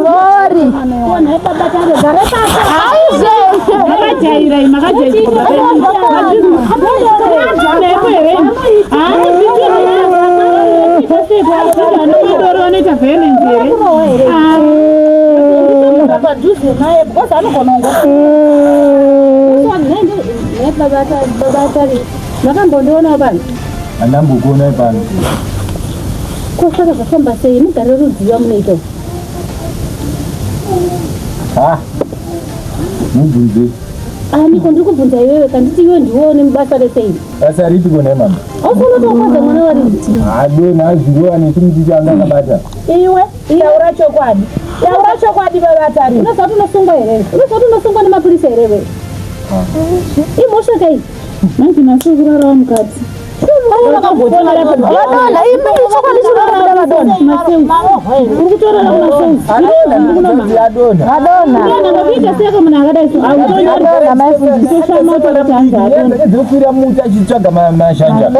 D: Sorry.
B: Nhai baba tare garai pasi.
D: Aizve.
C: Makajaira iyi makajaira. Vanoita violence here?
B: Padhuze naye because anogona kungo. Nhai baba tare makambondionawo pano.
E: Handambokuonai pano.
B: Ko saka zvafamba sei mugare rudziva munoita.
E: Ha, mubvunze.
B: Aniko ndiri kubvunza iwewe kanditi iwe ndiwe une basa rese iri.
E: Basa ripi kona mama?
B: Haufani kutokwadza mwana waridzi.
E: Adona azvirowa nechimuti changa akabata.
C: Iwe taura chokwadi. Taura chokwadi baba Tari.
B: Unoziva kuti unosungwa here? Unoziva kuti unosungwa nemapurisa here iwewe? Imhosva kai?
C: Manje nhasi kurarawo mukati.
D: Vadona imi chokwadi chinobuda vadona.
C: Uri kutorara kumasauzi.
E: Adona.
D: Vadona.
C: Kuita seko munhu akadai so.
D: Vadona mai fundisi.
C: Autoshama utaura kuti hanzi adona.
E: Dzinokwira muti achitsvaga mashanja.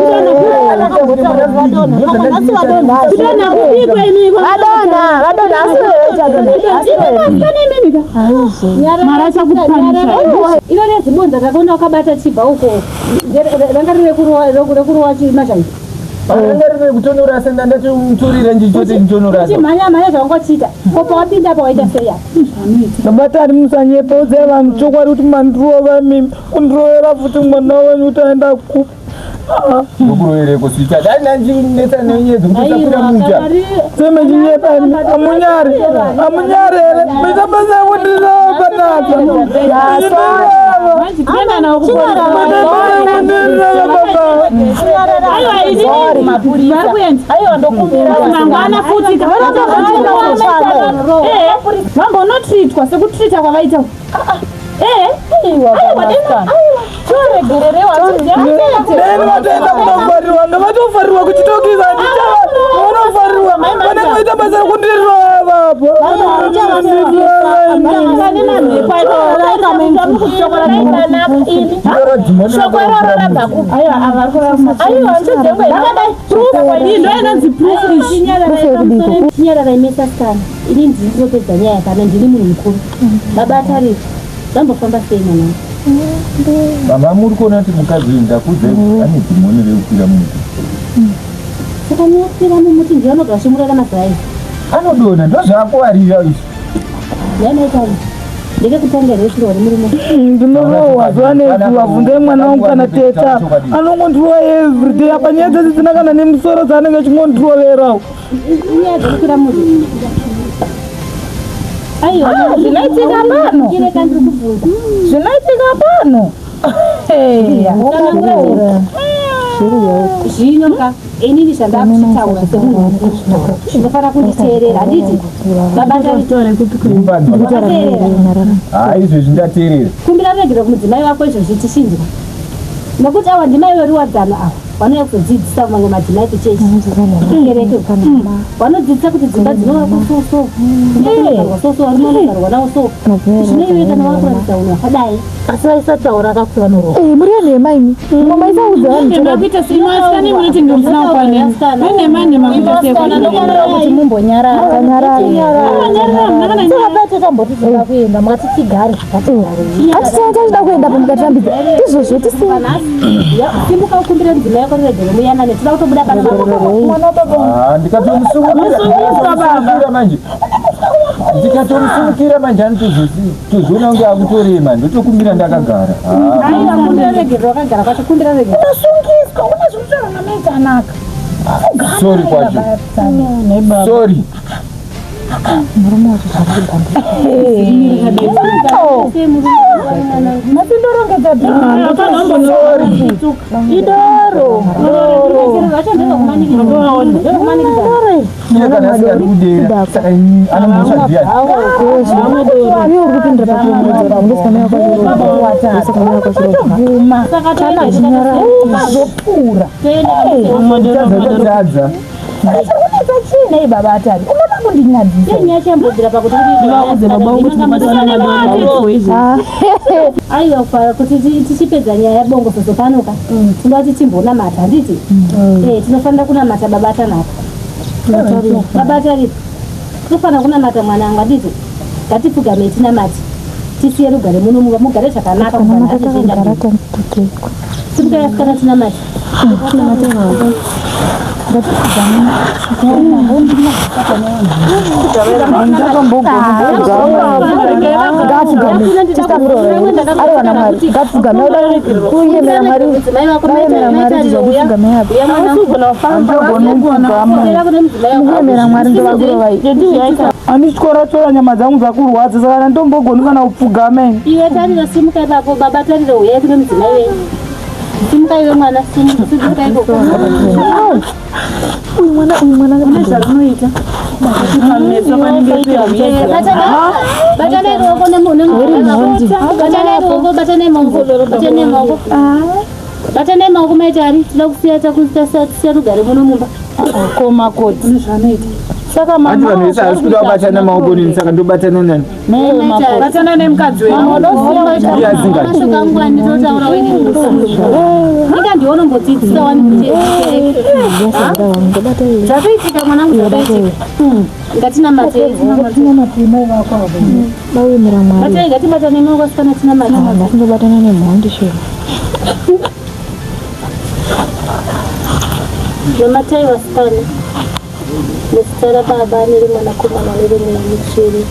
C: Kudonha kupikwa imi.
D: Vadona, vadona asi wewe chadona. Asi wewe.
C: Mara achakupanisha.
B: Iro rezibonza rakaona wakabata chibva uko. Ranga riri rekurowa mashanja.
E: Ranga riri kutonorasa ndatomutorera ndichitote ndichonorasa.
B: Uchimhanya mhanya zvawanga uchiita. Ko pawapinda apa waita sei apa?
A: Baba musanyepa udzai vanhu chokwadi kuti mandirova mimi kundirovera futi mwana wenyu kuti aenda kupi.
E: Ndokurovereko sita. Dai ndandinetsa nenyaya dzekutosakwira muta.
A: Semechinyepa amunyari amunyari here maita basa yekundirova panapa.
C: Manje tikuenda nawo kupolisi.
A: Kundirova baba.
C: Aiwa inini vari kuenda.
H: Aiwa ndokumbira
C: Mangwana futi vambonotreatwa sekutreata kwavaita.
I: Neni vatoenda kunofarirwa ngavatofarirwa kuchitokisa vanofarirwa pane kuita basa rekundirova apo
C: shoko iroro rabva kupi
B: Chinyararai mese asikana, ini ndini ndinopedza nyaya kana ndini munhu mukuru. Baba Tariro, zvambofamba sei mwana wangu?
E: Mama muri kuona kuti mukadzi uyu ndakuudzai kuti ane dhimoni rekukwira mumuti.
B: Saka nekukwira mumuti ndiye anogara achimurara mazai.
E: Anodonha ndozvaakuvarira izvi.
B: Nhai mai Tariro, ndekekutanga here kurohwa nemurume?
I: Ndinorohwa zuva nezuva, bvunzai mwana wangu kana teta. Anongondirova everyday apa nyaya dzese dzisina kana nemusoro dzaanenge achingondirovera.
B: Inyaya dzekukwira muti. Aiwa,
C: Zvinoitika pano.
B: Chireka ndiri kubvunza.
C: Zvinoitika pano.
B: Zvino ka inini zvandakuchitaura semunhu mukuru unofanira kunditeerera handiti baba ndakateerera
E: Haa izvezvi ndateerera.
B: kumbira ruregerero kumudzimai wako izvozvi tichinzwa nekuti awa ndimai veruwadzano awa vanouya kuzodzidzisa mamwe madzimai kuchechi kereke vanodzidzisa kuti dzimba dzinovakwa so so dzinogarwa so so varume vanogarwa navo so zvino iwe kana wakuratidza unhu hwakadai
H: Asi vaisataura akakwira norova.
D: Eh, muri yenhema imi. Mama isaudza vanhu chokwadi.
C: Kuita sei masikana munoti ndiyo musina kukwana. Venhema nhema kuita sei
H: Ndinokumbira kuti mumbonyarara.
D: Kanyarara.
C: Nyarara
H: Saka paite tamboti tinoda kuenda mukati tigare ngatigarei.
D: Hatitanga tachida kuenda pa mukatirambidza. Ndizvozvo tisina.
B: Simuka ukumbire mudzimai wako ruregerero muyanane tinoda kutobuda pano
E: Ah, ndikatomusumukira manje. Ndikatomusumukira manje anotozoona kunge akutorema ndotokumbira ndakagara. Ah,
B: aiwa kumbira ruregerero wakagara kwacho kumbira ruregerero
C: Unosungiswa une zvinotaura namai Tanaka.
E: Sorry kwacho. Sorry.
C: Masindorongedza
H: Idoro.
E: Iye kana asingadi kudera saka ini anomhosva ndiani?
D: Iwe uri kupindira pakurodzora ndosika mai wako ndosika mai wako
C: Bvuma. Mazopfuura.
E: Tadza tatadza.
C: Unetsa chii nei baba Atari? Unoda kundinyadzisa.
B: nyachambobvira pakuti aiwa kuti tichipedza nyaya yabongososo pano ka tinoda kuti timbonamata handiti Eh, tinofanira kunamata baba Tanaka baba Tariro tinofanira kunamata mwana wangu handiti ngatipfugamei tinamate tisiye rugare muno muva mugare zvakanaka kubva nhasi tichienda mberi. Simukai asikana tinamate
D: Kuyemera Mwari. Vayemera Mwari ndizvokupfugama yapo. Kuyemera Mwari ndovakurovai.
I: Andityora tyora nyama dzangu dzakurwadza saka ndombogoni kana kupfugama ini.
B: Iwe Tariro simuka ipapo baba Tariro huyai kune mudzimai wenyu. Simuka iwe mwana simuka ikoko.
D: Uyu mwana uyu mwana
C: Une zvarunoita. Pameso panenge
B: Eh, Batanai ruoko batanai ruoko batanai maoko batanai maoko. Batanai maoko mai Tari tinoda kusiya takusiya rugare muno mumba.
C: Koma koti. Une zvaanoita. Saka
E: Hanti
C: mama
E: vanhu vese havasi kuda kubatana maoko neni saka ndobatana nani?
C: Batana nemukadzi wenyu.
E: Iye asingadi.
B: Mashoko angu andinotaura wene Inga ndiwe unombodzidzisa wani kuti zvatoitika mwanangu zvatoitika. Ngatinamatei.
D: Vayemera Mwari.
B: Batai ngatibatane maoko asikana tinamate.
D: Ndasindobatana nemhondi shema.
B: Namatai vasikana. Nezita raBaba neremwanakomana neremweya mutsvene.